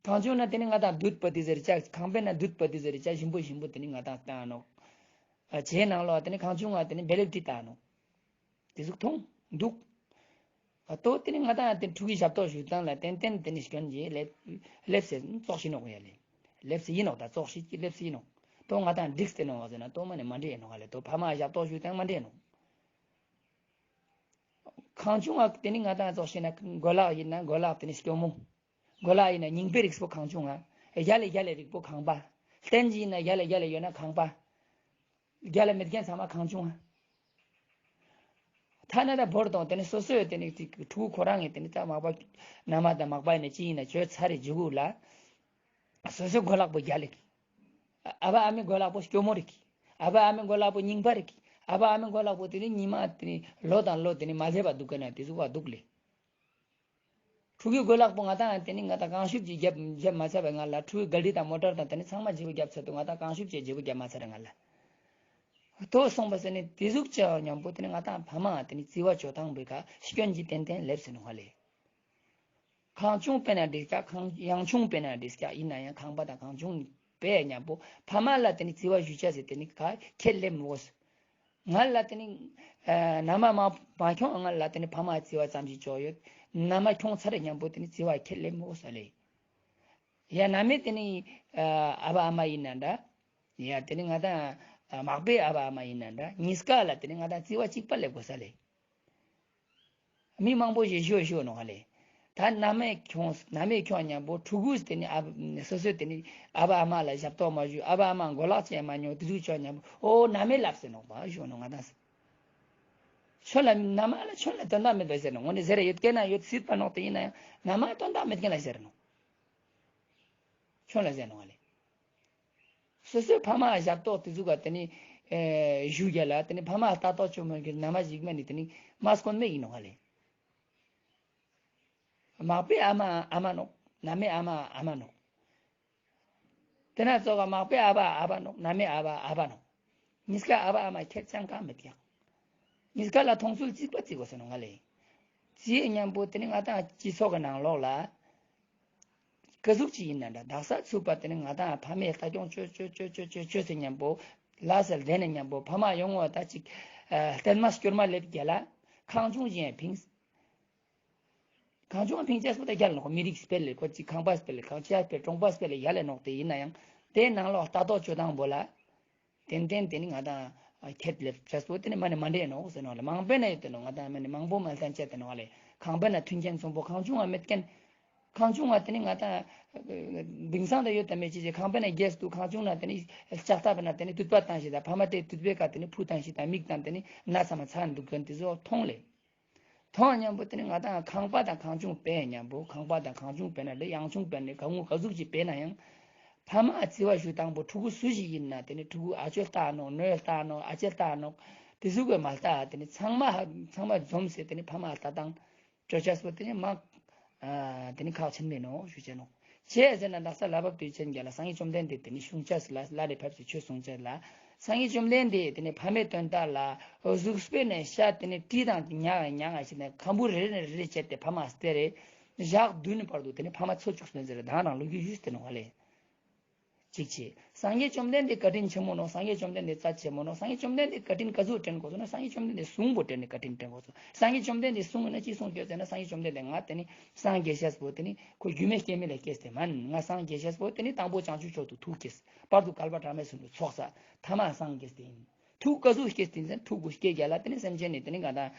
གང་བྱུང་ན་དེ་ནི་ང་ཏང་དུད་པ་དེ་ཟེར་ཇ་ཁང་པའི་ནང་དུད་པ་དེ་ཟེར་ཇ་ཞིམ་པོ་ཞིམ་པོ་དེ་ནི་ང་ཏང་བཏང་ནོག། ཨ་ཇའི་ནང་ལོགས་དེ་ནི་གང་བྱུང་ང་དེ་ནི་བེ་ལེབ་ཏི་བཏང་ནོག། དེ་ཟུག་མཐོང་འདུག། ཨ་ཏོ་དེ་ནི་ང་ཏང་དེ་ཕྲུ་གུའི་ཞབས་ཏོག་ཞུ་སྟངས་ལ་ཏན་ཏན་དེ་ནི་སྐྱོན་གྱི་ལེབ་ལེབ་སེ་ཙོགས་ཤིག་ནོག་ཡ་ལེ། ལེབ་སེ་ཡིན་ནོག། ད་ཙོགས་ཤིག་གི་ལེབ་སེ་ཡིན་ནོག། ཏོ་ང་ཏང་འགྲིག་སྟེ་ནོག་ཟེར་ན་ཏོ་མ་ནི་མ་འགྲིག་ནོག་ལེ། ཏོ་ཕ་མ་ཞབས་ཏོག་ཞུ་སྟངས་མ་འགྲིག་ནོག། གང་བྱུང་ང་དེ་ནི་ང་ཏང་ཙོགས་ཤིག་ན་གོས་ལག་ཡིན་ན་གོས་ལག་དེ་ནི་སྐྱོ་མོ། གོས་ལག་ཡིན་ན་རྙིང་པའི་རིགས་པོ་གང་བྱུང་ང་། རྒྱ་ལེ་རྒྱ་ལེ་རིགས་པོ་ཁང་པ། སྟན་གྱི་ཡིན་ན་རྒྱ་ལེ་རྒྱ་ལེ་ཡོད་ན་ཁང་པ། རྒྱ་ལ་མེད་མཁན་ཚང་མ་གང་བྱུང་ང་། ཐ་ན་ད་བོར་དང་དེ་ནི་སོ་སོའི་དེ་ནི་ཕྲུ་གུ་ཁོ་རང་གི་དེ་ནི་ད་མག་པ་ན་མ་དང་མག་པ་ཡིན་ན་ཅི་ཡིན་ན་ཅོ་ཚར་རེ་འཇུག་གུ་ལ། སོ་སོའི་གོས་ལག་པོ་རྒྱ་ལེ་གི། ཨ་བ་ཨ་མའི་གོས་ལག་པོ་སྐྱོ་མོ་རེ་གི། ཨ་བ་ཨ་མའི་གོས་ལག་པོ་རྙིང་པ་རེ་གི། ཨ་བ་ཨ་མའི་གོས་ལག་པོ་དེ་ནི་ཉི་མ་དེ་ནི་ལོ་དང་ལོ་དེ་ནི་མ་ལྷེབ་པ་འདུག་ག་ན་དེ་ཟུག་པ་འདུག་ལེ། ཕྲུ་གུའི་གོས་ལག་པོ་ང་ཏང་དེ་ནི་ང་ཏང་གང་ཤུབས་ཀྱི་རྒྱབ་རྒྱབ་མ་ཚར་བའི་ང་ལ་ཕྲུ་གུའི་ག་རི་དང་མོ་ཊར་དང་དེ་ནི་ཚང་མ་བརྗེ་པོ་རྒྱབ་ཚར་འདུག། ང་ཏང་གང་ཤུབས་ཀྱི་བརྗེ་པོ་རྒྱབ་མ་ཚར་ང་ལ། ཏོ་སོང་པ་ཟེར་ནི་དེ་ཟུག་ཅིག་མཉམ་པོ་དེ་ནི་ང་ཏང་ཕ་མ་དེ་ནི་བརྩི་བ་ཅོ་སྟངས་པོའི་ཁ་སྐྱོན་གྱི་ཏན་ཏན་ལེབ་སེ་ནོག་ལེ། གང་བྱུང་སྤེལ་ན་འགྲིག་ཀྱག། གང་ཡང་བྱུང་སྤེལ་ན་འགྲིག་ཀྱག། ཡིན་ན་ཡང་ཁང་པ་དང་གང་བྱུང་སྤེལ་མཉམ་པོ་ཕ་མ་ལ་དེ་ནི་བརྩི་བ་ཞུ་ཅེས་སི་དེ་ནི་ཁ་ཁྱད་ལེབ་མི་དགོས། ང་ལ་དེ་ནི་ཨ་ན་མ་མ་མ་ཁྱོང་ང་ལ་དེ་ནི་ཕ་མ་བརྩི་བ་ཙམ་ཞིག་ཅོ་ཡོད། ན་མ་ཁྱོང་ཚར་མཉམ་པོ་དེ་ནི་བརྩི་བ་ཁྱད་ལེབ་མི་དགོས་ས་ལེ། ཡ་ན་མེ་དེ་ནི་ཨ་ཨ་བ་ཨ་མ་ཡིན་ན་འདྲ། ཡ་དེ་ནི་ང་ཏང་ཨ་མག་པའི་ཨ་བ་ཨ་མ་ཡིན་ན་འདྲ། གཉིས་ཀ་ལ་དེ་ནི་ང་ཏང་བརྩི་བ་གཅིག་པ་ལེབ་དགོས་ས་ལེ། མི་མང་པོ་ཞིག་ཞུ་ཞུ་ནོག་ལེ། ད་ན་མེ་ཁྱོང་ན་མེ་ཁྱོང་མཉམ་པོ་ཕྲུ་གུས་དེ་ནི་ཨ་སོ་སོས་དེ་ནི་ཨ་བ་ཨ་མ་ལ་ཞབས་ཏོག་མ་ཞུ། ཨ་བ་ཨ་མ་གོས་ལག་ཅན་མ་ཉོ། དེ་ཟུག་ཅོ་མཉམ་པོ་ཨོ་ན་མེ་ལབ་སེ་ནོག་པ་ཞུ་ནོག་ང་ཏང་། ཁྱོད་ལ་ན་མ་ལ་ཁྱོད་ལ་དོན་དག་མེད་པ་ཟེར་ནོག། འོ་ནི་ཟེར་ཡོད་མཁན་ན་ཡོད་སྲིད་པ་ནོག། དེ་ཡིན་ན་ཡང་ན་མ་དོན་དག་མེད་མཁན་ལ་ཟེར་ནོག། ཁྱོད་ལ་ཟེར་ནོག་ལེ། སོ་སོའི་ཕ་མ་ཞབས་ཏོག་དེ་ཟུག་ག་དེ་ནི་ཨེ་ཞུ་རྒྱ་ལ་དེ་ནི་ཕ་མ་ལྟ་རྟོག་ཅོ་མི་དགོས་ན་མ་ཞིག་མ་ནི་དེ་ནི་མ་སྐོན་མེ་ཡིན་ནོག་ལེ། མག་པའི་ཨ་མ་ཨ་མ་ནོག། ན་མེ་ཨ་མ་ཨ་མ་ནོག། དེ་ན་ཙོགས་མག་པའི་ཨ་བ་ཨ་བ་ནོག། ན་མེ་ཨ་བ་ཨ་བ་ནོག། གཉིས་ཀ་ཨ་བ་ཨ་མ་ཁྱད་ཅང་གང་མེད་ཀྱག། གཉིས་ཀ་ལ་མཐོང་ཚུལ་གཅིག་པ་བརྩི་དགོས་ས་ནོག་ལེ། བརྩི་མཉམ་པོ་དེ་ནི་ང་ཏང་སྤྱི་ཚོགས་ཀྱི་ནང་ལོགས་ལ་ཀ་ཟུག་ཅིག་ཡིན་ན་འདྲ། དག་ས་ཚུགས་པ་དེ་ནི་ང་ཏང་ཕ་མས་ལྟ་སྐྱོང་ཅོ་ཅོ་ཅོ་ཅོ་ཅོ་ཅོ་ཟེར་མཉམ་པོ་ལ་སལ་དེ་ནི་མཉམ་པོ་ཕ་མ་ཡོང་བ་ད་ཅིག་ཨ་སྟན་མ་སྐྱོར་མ་ལེབ་རྒྱ་ལ་གང་བྱུང་ཞིག་ཡང་ཕིངས། གང་བྱུང་ཕིང་ཅེས་པོ་ད་རྒྱལ་ནོག། མི་རིགས་སྤེལ་ལེ་ཁོ་ཅིག་ཁང་པ་སྤེལ་ལེ་ཁང་ཆ་སྤེལ་གྲོང་པ་སྤེལ་ལེ་ཡ་ལེ་ནོག། དེ་ཡིན་ན་ཡང་དེ་ནང་ལོགས་ལྟ་རྟོག་ཅོ་སྟངས་པོ་ལ་ཏན་ཏན་དེ་ནི་ང་ཏང་ཁྱད་ལེབ་ཅེས་པོ་དེ་ནི་མ་ནི་མ་འདྲེས་ནོག་ཟེར་ནོག་ལེ། མང་པོའི་ནང་ཡོད་དེ་ནོག། ང་ཏང་མ་ནི་མང་པོ་མ་ལྟན་ཅེས་དེ་ནོག་ལེ། ཁང་པའི་ནང་མཐུན་རྐྱེན་ཚང་པོ་གང་བྱུང་བ་མེད་མཁན། གང་བྱུང་བ་དེ་ནི་ང་ཏང་དེང་སང་ད་ཡོད་དམ་མེད་ཅེས་ཁང་པའི་ནང་རྒྱས་འདུག། གང་བྱུང་ན་དེ་ནི་ལྕགས་ཐབ་ན་དེ་ནི་དུད་པ་བཏང་ཞིག་དང་ཕ་མ་དེ་དུད་པའི་ཀ་དེ་ནི་ཕུ་བཏང་ཞིག་དང་མིག་དང་དེ་ནི་ན་ཚ་མ་ཚ་འདུག་མཁན་དེ་ཚོ་མཐོང་ལེ། མཐོང་མཉམ་པོ་དེ་ནི་ང་ཏང་ཁང་པ་དང་གང་བྱུང་སྤེལ་མཉམ་པོ་ཁང་པ་དང་གང་བྱུང་སྤེལ་ན་ལེ་ཡང་བྱུང་སྤེལ་ནི་ག་ངུ་ག་ཟུག་ཅིག་སྤེལ་ན་ཡང་ཕ་མ་བརྩི་བ་ཞུ་སྟངས་པོ་ཕྲུ་གུ་སུ་ཞིག་ཡིན་ན་དེ་ནི་ཕྲུ་གུ་ཨ་ཅོ་ལྟ་ནོག། ནོ་ལྟ་ནོག། ཨ་ཅེ་ལྟ་ནོག། དེ་ཟུག་གི་མ་ལྟ་དེ་ནི་ཚང་མ་ཚང་མ་འཛོམས་སེ་དེ་ནི་ཕ་མ་ལྟ་སྟངས་ཅོ་ཅེས་པོ་དེ་ནི་མ་ཨ་དེ་ནི་ཁག་ཆེན་མེ་ནོག་ཞུ་ཅེས་ནོག། ཅི་ཟེར་ན་དག་ས་ལྷ་བབས་དུས་ཆེན་རྒྱ་ལ་སངས་རྒྱས་བཅོམ་ལྡན་འདས་དེ་ནི་གསུང་ཅེས་ལ་ལ་རེ་ཕེབས་སེ་ཆོས་གསུང་ཅེས་ལ་སངས་རྒྱས་བཅོམ་ལྡན་འདས་དེ་ནི་ཕ་མའི་དོན་དག་ལ་གཟུགས་པོའི་ནས་ཤ་དེ་ནི་དྲི་དང་ཉག་ཉག་ཞིག་ནས་ཁམ་བུ་རེ་རེ་རེ་རེ་བྱས་ཏེ་ཕ་མ་སྟེར་རེ་ཞག་བདུན་བར་དུ་དེ་ནི་ཕ་མ་འཚོ་བཅུག་སོང་ཟེར་དང་རང་ལོ་རྒྱུས་ཞུས་ཏེ་ནོག་ལེ། གཅིག་བྱས། སངས་རྒྱས་བཅོམ་ལྡན་འདས་བཀའ་དྲིན་ཆེན་མོ་ནོག། སངས་རྒྱས་བཅོམ་ལྡན་འདས་རྩ་ཆེན་མོ་ནོག། སངས་རྒྱས་བཅོམ་ལྡན་འདས་བཀའ་དྲིན་ག་ཟུག་དྲན་དགོས་སོ་ན་སངས་རྒྱས་བཅོམ་ལྡན་འདས་གསུང་པོ་དྲན་ནས་བཀའ་དྲིན་དྲན་དགོས་སོ། སངས་རྒྱས་བཅོམ་ལྡན་འདས་གསུང་ན་ཅི་གསུང་ཡོད་ཟེར་ན་སངས་རྒྱས་བཅོམ་ལྡན་འདས་ང་དེ་ནི་སངས་རྒྱས་ཤེས་པོ་དེ་ནི་ཁོ་རྒྱུད་སྨད་སྐྱེ་དམན་ལས་སྐྱེས་ཏེ་མན། ང་སངས་རྒྱས་ཤེས་པོ་དེ་ནི་དང་པོ་བྱང་ཆུབ་མཆོག་ཏུ་ཐུགས་སྐྱེས། བར་དུ་བསྐལ་པ་གྲངས་མེད་གསུམ་དུ་ཚོགས་བསགས། ཐ་མ་སངས་རྒྱས་ཏེ་ཡིན། ཐུགས་ག་ཟུག་སྐྱེས་ཏེ་ཡིན་ཟེར་ན་ཐུགས་པོ་སྐྱེ་རྒྱ་ལ་དེ་ནི་སེམས་ཅན་ནི་དེ་ནི་ང་དང་།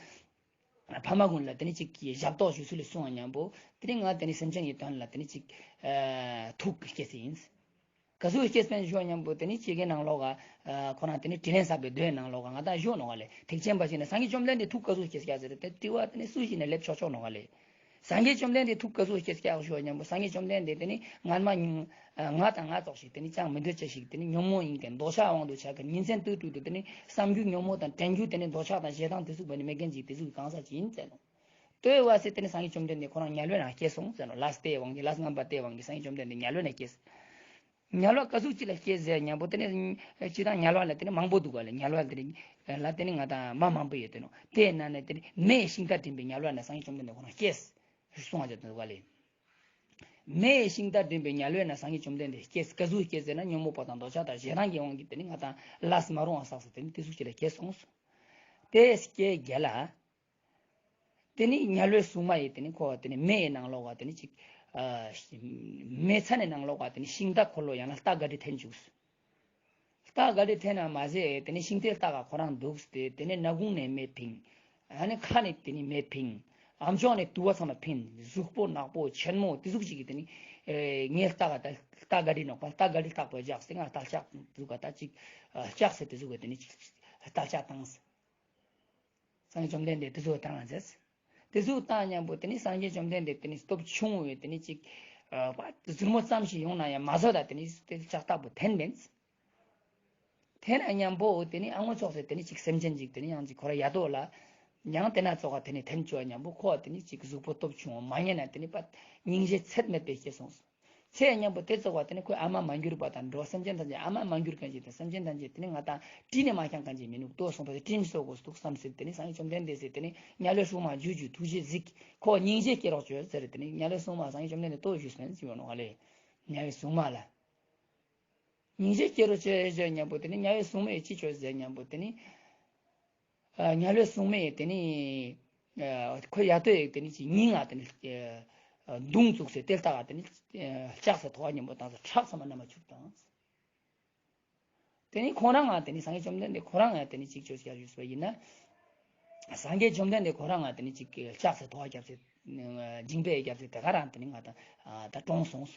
ཕ་མ་གུན་ལ་དེ་ནི་ཅིག་གི་ཞབས་ཏོག་ཞུ་ཚུལ་ལ་སོང་བ་ཉམ་པོ་དེ་ནི་ང་དེ་ནི་སེམས་ཅན་གྱི་དོན་ལ་དེ་ནི་ཅིག་ཨ་ཐུགས་སྐྱེས་ཡིན། ཀ་ཟུག་སྐྱེས་པའི་ཞུ་བ་ཉམ་པོ་དེ་ནི་ཅིག་གི་ནང་ལོགས་ཀ་ཁོ་རང་དེ་ནི་དྲིན་ལན་བསབ་པའི་མདོའི་ནང་ལོགས་ཀ་ང་དང་ཞུ་ནོག་ལེ། ཐེག་ཆེན་པ་ཞིག་ན་སངས་རྒྱས་བཅོམ་ལྡན་འདས་ཐུགས་ཀ་ཟུག་སྐྱེས་ཀྱག་ཟེར་ཏེ་དྲི་བ་དེ་ནི་སུ་ཞིག་ན་ལེབ་ཆོག་ཆོག་ནོག་ལེ། སངས་རྒྱས་བཅོམ་ལྡན་འདས་ཐུགས་ཀ་ཟུག་སྐྱེས་ཀྱག་ཞུ་བ་ཉམ་པོ་སངས་རྒྱས་བཅོམ་ལྡན་འདས་དེ་ནི་སྔན་མ་ང་དང་ང་ཙོགས་ཤིག་དེ་ནི་ཅང་མི་འདོད་ཅེས་ཤིག་དེ་ནི་ཉོན་མོངས་ཡིན་མཁན་འདོད་ཆགས་དབང་དུ་ཆ་མཁན་ཉིན་མཚན་དུས་དྲུག་ཏུ་དེ་ནི་བསམ་རྒྱུ་ཉོན་མོངས་དང་དྲན་རྒྱུ་དེ་ནི་འདོད་ཆགས་དང་ཞེ་སྡང་དེ་ཟུག་པ་ནི་མེད་མཁན་ཅིག་དེ་ཟུག་གང་ཟག་ཅིག་ཡིན་ཟེར་ནོག། དེ་བ་སེ་དེ་ནི་སངས་རྒྱས་བཅོམ་ལྡན་འདས་ཁོ་རང་དམྱལ་བའི་ནང་སྐྱེས་སོང་ཟེར་ནོག། ལས་དེའི་དབང་གིས་ལས་ངན་པ་དེའི་དབང་གིས་སངས་རྒྱས་བཅོམ་ལྡན་འདས་དམྱལ་བའི་ནང་སྐྱེས། དམྱལ་བ་ཀ་ཟུག་ཅིག་ལ་སྐྱེས་ཟེར་ཉམ་པོ་དེ་ནི་ཅི་དང་དམྱལ་བ་ལ་དེ་ནི་མང་པོ་འདུག་ག་ལེ། དམྱལ་བ་དེ་ནི་ལ་དེ་ནི་ང་དང་མ་མང་པོ་ཡོད་དེ་ནོག། དེའི་ནང་ནས་དེ་ནི་མེའི་ཤིང་རྟ་འདྲེན་པའི་དམྱལ་བ་ན་སངས་རྒྱས་བཅོམ་ལྡན་འདས་ཁོ་རང་སྐྱེས་གསུང་བ་ཅིག་འདུག་ག་ལེ། མེའི་ཤིང་རྟ་འདྲེན་པའི་དམྱལ་བའི་ནང་སངས་རྒྱས་བཅོམ་ལྡན་འདས་སྐྱེས། ཀ་ཟུག་སྐྱེས་ཟེར་ན་ཉོན་མོངས་པ་དང་འདོད་ཆགས་དང་ཞེ་སྡང་གི་དབང་གིས་དེ་ནི་ང་དང་ལས་མ་རུང་བ་བསགས་ཟེར་དེ་ནི་དེ་ཟུག་ཅིག་ལ་སྐྱེས་སོང་། དེ་སྐྱེས་རྒྱ་ལ། དེ་ནི་དམྱལ་བའི་སྲུང་མ་ཡིས་དེ་ནི་ཁོ་དེ་ནི་མེའི་ནང་ལོགས་ཀ་དེ་ནི་ཅིག་ཨ་མེ་ཚན་ནི་ནང་ལོགས་ཀ་དེ་ནི་ཤིང་རྟ་འཁོར་ལོ་ཡང་ན་རྟ་ག་དྲི་འཐེན་བཅུགས། རྟ་ག་དྲི་འཐེན་ན་མ་ཟད་དེ་ནི་ཤིང་རྟའི་རྟ་ག་ཁོ་རང་འདུག་སྟེ་དེ་ནི་སྣ་ཁུང་ནས་མེ་ཕིང་། ཨ་ནི་ཁ་ནས་དེ་ནི་མེ་ཕིང་། ཨམ་ཅོག་ནས་དུ་བ་ཚང་མ་ཕིང་། གཟུགས་པོ་ནག་པོ་ཆེན་མོ་དེ་ཟུག་ཅིག་གི་དེ་ནི་ངའི་རྟ་ག་ད་རྟ་ག་དྲི་ནོག་པ་རྟ་ག་དྲི་རྟག་པར་བཞག་སྟེ་ང་རྟ་ལྕག་ཟུག་ག་ད་ཅིག་ལྕག་ཟེར་དེ་ཟུག་གི་དེ་ནི་ཅིག་རྟ་ལྕག་བཏང་། སངས་རྒྱས་བཅོམ་ལྡན་འདས་དེ་ཟུག་བཏང་ཟེར། དེ་ཟུག་བཏང་ཉམ་པོ་དེ་ནི་སངས་རྒྱས་བཅོམ་ལྡན་འདས་དེ་ནི་སྟོབས་ཆུང་བས་དེ་ནི་ཅིག་ཟུར་མོ་ཙམ་ཞིག་ཡོང་ན་ཡང་མ་བཟོད་ད་དེ་ནི་དེ་ལྕགས་རྟག་པོ་འཐེན་མེད། འཐེན་ན་ཉམ་པོ་དེ་ནི་ཨ་ངོ་ཙོགས་སེ་དེ་ནི་ཅིག་སེམས་ཅན་ཅིག་དེ་ནི་ཡང་ཅིག་ཁོ་ར་ཡ་དོ་ལ་ཡང་དེ་ན་ཙོགས་དེ་ནི་འཐེན་བཅུག་ཉམ་པོ་ཁོ་དེ་ནི་ཅིག་གཟུགས་པོ་སྟོབས་ཆུང་བ་མ་ཉན་ན་དེ་ནི་པ་སྙིང་རྗེ་ཚད་མེད་པའི་སྐྱེས་སོང་། ཚེ་ཉམ་པོ་དེ་ཙོགས་པ་དེ་ནི་ཁོའི་ཨ་མ་མ་གྱུར་པ་དང་འགྲོ་སེམས་ཅན་ཐམས་ཅད་ཨ་མ་མ་གྱུར་མཁན་ཅིག་དང་སེམས་ཅན་ཐམས་ཅད་དེ་ནི་ང་དང་དྲིན་ནི་མ་བསྐྱངས་མཁན་ཅིག་མི་ནུག་ཏོ་སོང་པ་དེ་དྲིན་གཟོ་དགོས་འདུག་བསམ་སྲིད་དེ་ནི་སངས་རྒྱས་བཅོམ་ལྡན་འདས་སྲིད་དེ་ནི་དམྱལ་བའི་སྲུང་མ་ཇུ་ཇུ་ཐུགས་རྗེས་གཟིགས་ཁོ་སྙིང་རྗེ་སྐྱེ་རོགས་བྱོས་ཟེར་དེ་ནི་དམྱལ་བའི་སྲུང་མ་སངས་རྒྱས་བཅོམ་ལྡན་འདས་ལྟོས་ཞུས་སོང་ཟེར་བ་ནོག་ལེ། དམྱལ་བའི་སྲུང་མ་ལ་སྙིང་རྗེ་སྐྱེ་རོགས་བྱོས་ཟེར་ཉམ་པོ་དེ་ནི་དམྱལ་བའི་སྲུང་མས་ཅི་བྱོས་ཟེར་ཉམ་པོ་དེ་ནི། དམྱལ་བའི་སྲུང་མས་དེ་ནི་ཁོ་ཡ་དོ་ཡེག་དེ་ནི་ཅིག་སྙིང་ང་དེ་ནི་མདུང་བཙུགས་སེ་དེ་ལྟ་ག་དེ་ནི་ལྕགས་སེ་ཐོག་ཉམ་པོ་བཏང་སེ་ཁྲག་ཚང་མ་ནམ་མཁའ་ལ་འཕྱུར་བཏང་། དེ་ནི་ཁོ་རང་ང་དེ་ནི་སངས་རྒྱས་བཅོམ་ལྡན་འདས་ཁོ་རང་ང་དེ་ནི་ཅིག་བཅོས་ཀྱག་ཞུས་པ་ཡིན་ན། སངས་རྒྱས་བཅོམ་ལྡན་འདས་ཁོ་རང་ང་དེ་ནི་ཅིག་ལྕགས་སེ་ཐོག་རྒྱབ་སེ་མཇིང་པའི་རྒྱབ་སེ་དེ་ག་རང་དེ་ནི་ང་དང་ད་གྲོངས་སོང་།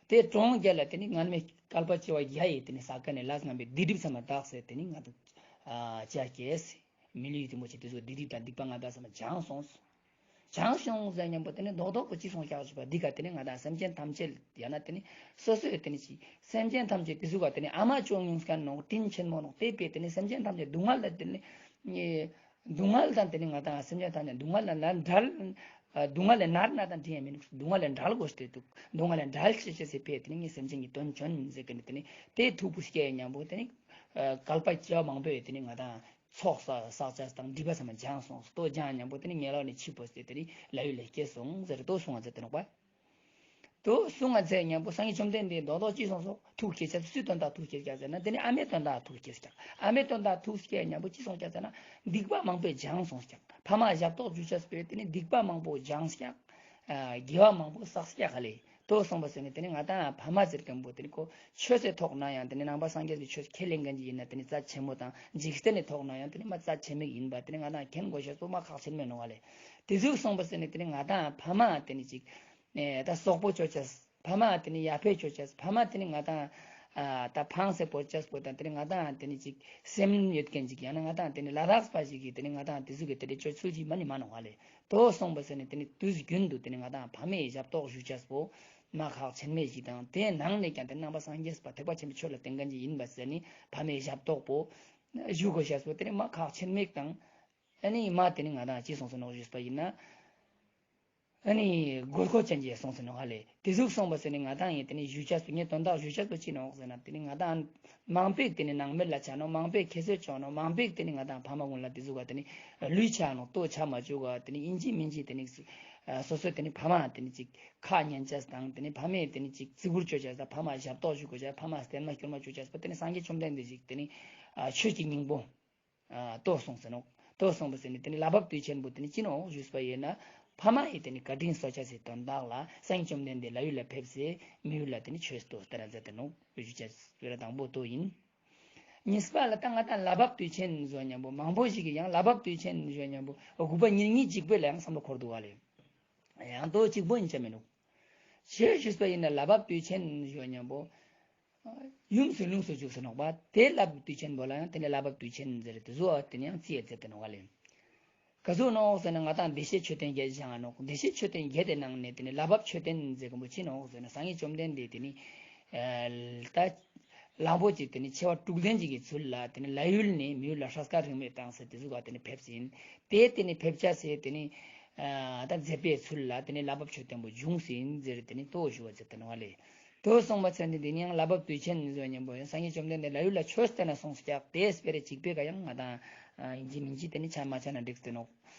དེ་གྲོངས་རྒྱ་ལ་དེ་ནི་སྔན་མའི་བསྐལ་པ་བྱེ་བ་བརྒྱ་ཡི་དེ་ནི་ས་ཀ་ནས་ལས་ངན་པའི་སྡིག་སྒྲིབ་ཚང་མ་དག་སེ་དེ་ནི་ང་དང་ཅག་གེ་སེ་མི་ལུས་རིན་པོ་ཆེ་དེ་ཚོ་སྡིག་སྒྲིབ་དང་སྡིག་པ་ལྔ་དག་ས་མ་བྱང་སོང་། བྱང་སོང་ཟེར་ཉམ་པོ་དེ་ནི་རྡོག་རྡོག་པོ་ཅི་སོང་ཀྱག་ཞུས་པ་འདི་ག་དེ་ནི་ང་དང་སེམས་ཅན་ཐམས་ཅད་ཡང་ན་དེ་ནི་སོ་སོའི་དེ་ནི་ཅི་སེམས་ཅན་ཐམས་ཅད་དེ་ཟུག་ག་དེ་ནི་ཨ་མ་ཅོ་ཉུང་སྐན་ནོག་དྲིན་ཆེན་མོ་ནོག་དེ་པས་དེ་ནི་སེམས་ཅན་ཐམས་ཅད་སྡུག་བསྔལ་ལ་དེ་ནི་སྡུག་བསྔལ་དང་དེ་ནི་ང་དང་སེམས་ཅན་ཐམས་ཅད་སྡུག་བསྔལ་ལ་ན་བྲལ། སྡུག་བསྔལ་ལས་ནར་ན་དང་དྲིན་ཡང་མི་ནུག་སྡུག་བསྔལ་ལས་བྲལ་དགོས་ཏེ་འདུག་སྡུག་བསྔལ་ལས་བྲལ་ཅེས་ཅེས་སི་ཕིའ་དེ་ནི་ངས་སེམས་ཅན་གྱི་དོན་བྱོན་ཟེར་གི་ནི་དེ་ནི་དེ་ཐུགས་པོ་སྐྱེ་ཉམ་པོ་དེ་ནི་བསྐལ་པ་བྱེ་བ་མང་པོའི་དེ་ནི་ང་དང་ཚོགས་བསགས་བསགས་བྱས་དང་སྒྲིབ་པ་ཚང་མ་སྦྱངས་སོང་ལྟོ་སྦྱངས་ཉམ་པོ་དེ་ནི་དམྱལ་བ་ནས་འཆི་འཕོས་ཏེ་དེ་ནི་ལྷ་ཡུལ་ལ་སྐྱེས་སོང་ཟེར་ལྟོ་གསུང་བ་ཟེར་ཏེ་ནོག་པ། ལྟོ་གསུང་བ་ཟེར་ཉམ་པོ་སངས་རྒྱས་བཅོམ་ལྡན་འདས་རྡོག་རྡོག་ཅི་སོང་སོང་ཐུགས་སྐྱེ་ཆ་སུའི་དོན་དག་ཐུགས་སྐྱེ་ཀྱག་ཟེར་ན་དེ་ནི་ཨ་མའི་དོན་དག་ཐུགས་སྐྱེ་ཀྱག་ཨ་མའི་དོན་དག་ཐུགས་སྐྱེ་ཉམ་པོ་ཅི་སོང་ཀྱག་ཟེར་ན་སྡིག་པ་མང་པོས་སྦྱངས་སོང་ཀྱག་ཕ་མ་ཞབས་ཏོག་ཞུ་ཆས་པས་དེ་ནི་སྡིག་པ་མང་པོ་སྦྱངས་ཀྱག་དགེ་བ་མང་པོ་བསགས་ཀྱག་ལེ། ལྟོ་གསུང་བ་ཟེར་ནི་དེ་ནི་ང་དང་ཕ་མ་ཟེར་མཁན་པོ་དེ་ནི་ཁོ་ཆོས་སི་ཐོག་ན་ཡང་དེ་ནི་ནང་པ་སངས་རྒྱས་ཀྱི་ཆོས་ཁས་ལེན་མཁན་ཅིག་ཡིན་ན་དེ་ནི་རྩ་ཆེན་མོ་དང་འཇིག་རྟེན་ནི་ཐོག་ན་ཡང་དེ་ནི་མ་རྩ་ཆེན་མོ་ཡིན་པ་དེ་ནི་ང་དང་མཁྱེན་དགོས་ཤེས་པོ་མ་ཁག་ཆེན་མོ་ནོག་ལེ། དེ་ཟུག་གསུང་བ་ཟེར་ནི་དེ་ནི་ང་དང་ཕ་མ་དེ་ནི་ཅིག་ད་སོག་པོ་ཅོ་ཆས། ཕ་མ་དེ་ནི་ཡ་ཕེ་ཅོ་ཆས། ཕ་མ་དེ་ནི་ང་དང་ཨ་ད་ཕངས་སེ་བོར་ཆས་པོ་དང་དེ་ནི་ང་དང་དེ་ནི་ཅིག་སེམས་ཡོད་མཁན་ཅིག་ཡང་ན་ང་དང་དེ་ནི་ལ་དྭགས་པ་ཞིག་གིས་དེ་ནི་ང་དང་དེ་ཟུག་གི་དེ་འདྲ་ཅོ་ཚུལ་ཅིག་མ་ནི་མ་ནོག་ལེ། ལྟོ་གསུང་བ་ཟེར་ནི་དེ་ནི་དུས་རྒྱུན་དུ་དེ་ནི་ང་དང་ཕ་མའི་ཞབས་ཏོག་ཞུ་ཆས་པོ་མ་ཁག་ཆེན་མོ་ཞིག་དང་དེའི་ནང་ནས་ཀྱང་དེ་ནི་ནང་པ་སངས་རྒྱས་པ་ཐེག་པ་ཆེན་པོའི་ཆོས་ལ་བརྟེན་མཁན་ཅིག་ཡིན་པ་ཟེར་ནི་ཕ་མའི་ཞབས་ཏོག་པོ་ཞུ་དགོས་ཤེས་པོ་དེ་ནི་མ་ཁག་ཆེན་མོ་དང་། ཨ་ནི་མ་དེ་ནི་ང་དང་ཅི་གསུངས་སེ་ནོག་ཞུས་པ་ཡིན་ན། ཨ་ནི་དགོས་མཁོ་ཅན་གྱི་གསུངས་སེ་ནོག་ཧ་ལེ། དེ་ཟུག་གསུངས་པ་ཟེར་ནི་ང་དང་ཡིན་དེ་ནི་ཞུ་ཆས་པོ་ངས་དོན་དག་ཞུ་ཆས་པོ་ཅི་ནོག་ཟེར་ན་དེ་ནི་ང་དང་མང་པོས་དེ་ནི་ནང་མི་ལ་ཆ་ནོག་མང་པོས་ཁྱད་གསོད་ཅོ་ནོག་མང་པོས་དེ་ནི་ང་དང་ཕ་མ་ཀུན་ལ་དེ་ཟུག་ག་དེ་ནི་ལུས་ཆ་ནོག་ལྟོ་ཆ་མ་བཅུག་ག་དེ་ནི་ཡིན་གཅིག་མིན་གཅིག་དེ་ནི་སོ་སོའི་དེ་ནི་ཕ་མ་དེ་ནི་ཅིག་ཁ་ཉན་ཆས་དང་དེ་ནི་ཕ་མས་དེ་ནི་ཅིག་བརྩི་བཀུར་ཅོ་ཆས་དང་ཕ་མ་ཞབས་ཏོག་ཞུ་དགོས་ཆས་ཕ་མ་བསྟེན་མ་སྐྱོར་མ་ཅོ་ཆས་པོ་དེ་ནི་སངས་རྒྱས་བཅོམ་ལྡན་འདས་ཅིག་དེ་ནི་ཆོས་ཀྱི་སྙིང་པོ། ལྟོ་གསུངས་སེ་ནོག་ལྟོ་གསུངས་པ་ཟེར་ནི་དེ་ནི་ལྷ་བབས་དུས་ཆེན་པོ་དེ་ནི་ཅི་ནོག་ཞུས་པ་ཡིན་ན། ཕ་མ་ཡི་དེ་ནི་བཀའ་དྲིན་གསོ་ཆས་སི་དོན་དག་ལ་སངས་རྒྱས་བཅོམ་ལྡན་འདས་ལྷ་ཡུལ་ལ་ཕེབས་སེ་མི་ཡུལ་ལ་དེ་ནི་ཆོས་ལྟོ་སྟེར་ར་མཛད་དེ་ནོག་ཞུ་ཆས་སྤེ་ར་དང་པོ་ལྟོ་ཡིན། གཉིས་པ་ལ་ད་ང་དང་ལྷ་བབས་དུས་ཆེན་ཟེར་ཉམ་པོ་མང་པོ་ཞིག་གི་ཡང་ལྷ་བབས་དུས་ཆེན་ཟེར་ཉམ་པོ་དགུ་པ་ཉེར་གཉིས་གཅིག་པོ་ལ་ཡང་བསམ་བློ་འཁོར་འདུག་ག་ལེ། ཡང་དོ་གཅིག་པོ་ཡིན་ཆ་མི་འདུག་ཆེས་ཞུས་པ་ཡིན་ན་ལྷ་བབས་དུས་ཆེན་ཟེར་ཉམ་པོ་ཡུམ་སུ་ལུང་སུ་བཅུག་སེ་ནོག་པ། དེ་ལྷ་བབས་དུས་ཆེན་པོ་ལ་ཡང་དེ་ནི་ལྷ་བབས་དུས་ཆེན་ཟེར་དེ་ཟུ་བ་དེ་ནི་ཡང་རྩིས་ཡ་ཚེ་དེ་ནོག་ག་ལེ། ག་ཟུག་ནོག་ཟེར་ན་ང་དང་བདེ་གཤེགས་མཆོད་རྟེན་བརྒྱད་བཞེངས་ནོག་བདེ་གཤེགས་མཆོད་རྟེན་བརྒྱད་དེ་ནང་ནས་དེ་ནི་ལྷ་བབས་མཆོད་རྟེན་ཟེར་གོ་མོ་ཅི་ནོག་ཟེར་ན་སངས་རྒྱས་བཅོམ་ལྡན་འདས་དེ་ནི་ད་གླང་པོ་ཆེ་དེ་ནི་མཆེ་བ་དྲུག་ལྡན་ཅིག་གི་ཚུལ་ལ་དེ་ནི་ལྷ་ཡུལ་ནས་མི་ཡུལ་ལ་སྲས་མཁར་རིང་མོ་བཏང་སེ་དེ་ཟུག་ག་དེ་ནི་ཕེབས་སེ་ཡིན། དེ་དེ་ནི་ཕེབས་ཆ་སེ་དེ་ནི་ད་མཛད་པའི་ཚུལ་ལ་དེ་ནི་ལྷ་བབས་མཆོད་རྟེན་པོ་བྱུང་སེ་ཡིན་ཟེར་དེ་ནི་དོ་ཞུ་བ་ཚེ་དེ་ནོག་ག་ལེ། དོ་སོང་པ་ཚེ་འདི་འདི་ནི་ཡང་ལྷ་བབས་དུས་ཆེན་ཟེར་ཉམ་པོ་ཡང་སངས་རྒྱས་བཅོམ་ལྡན་འདས་ལྷ་ཡུལ་ལ་ཆོས་སྟན་ན་སོང་སྐྱག་དེ་སྤེ་ར་གཅིག་པོའི་ཀ་ཡང་ང་དང་ཡིན་གཅིག་མིན་གཅིག་དེ་ནི་ཆ་མ་ཆ་ན་འགྲིག་སྟེ་ནོག་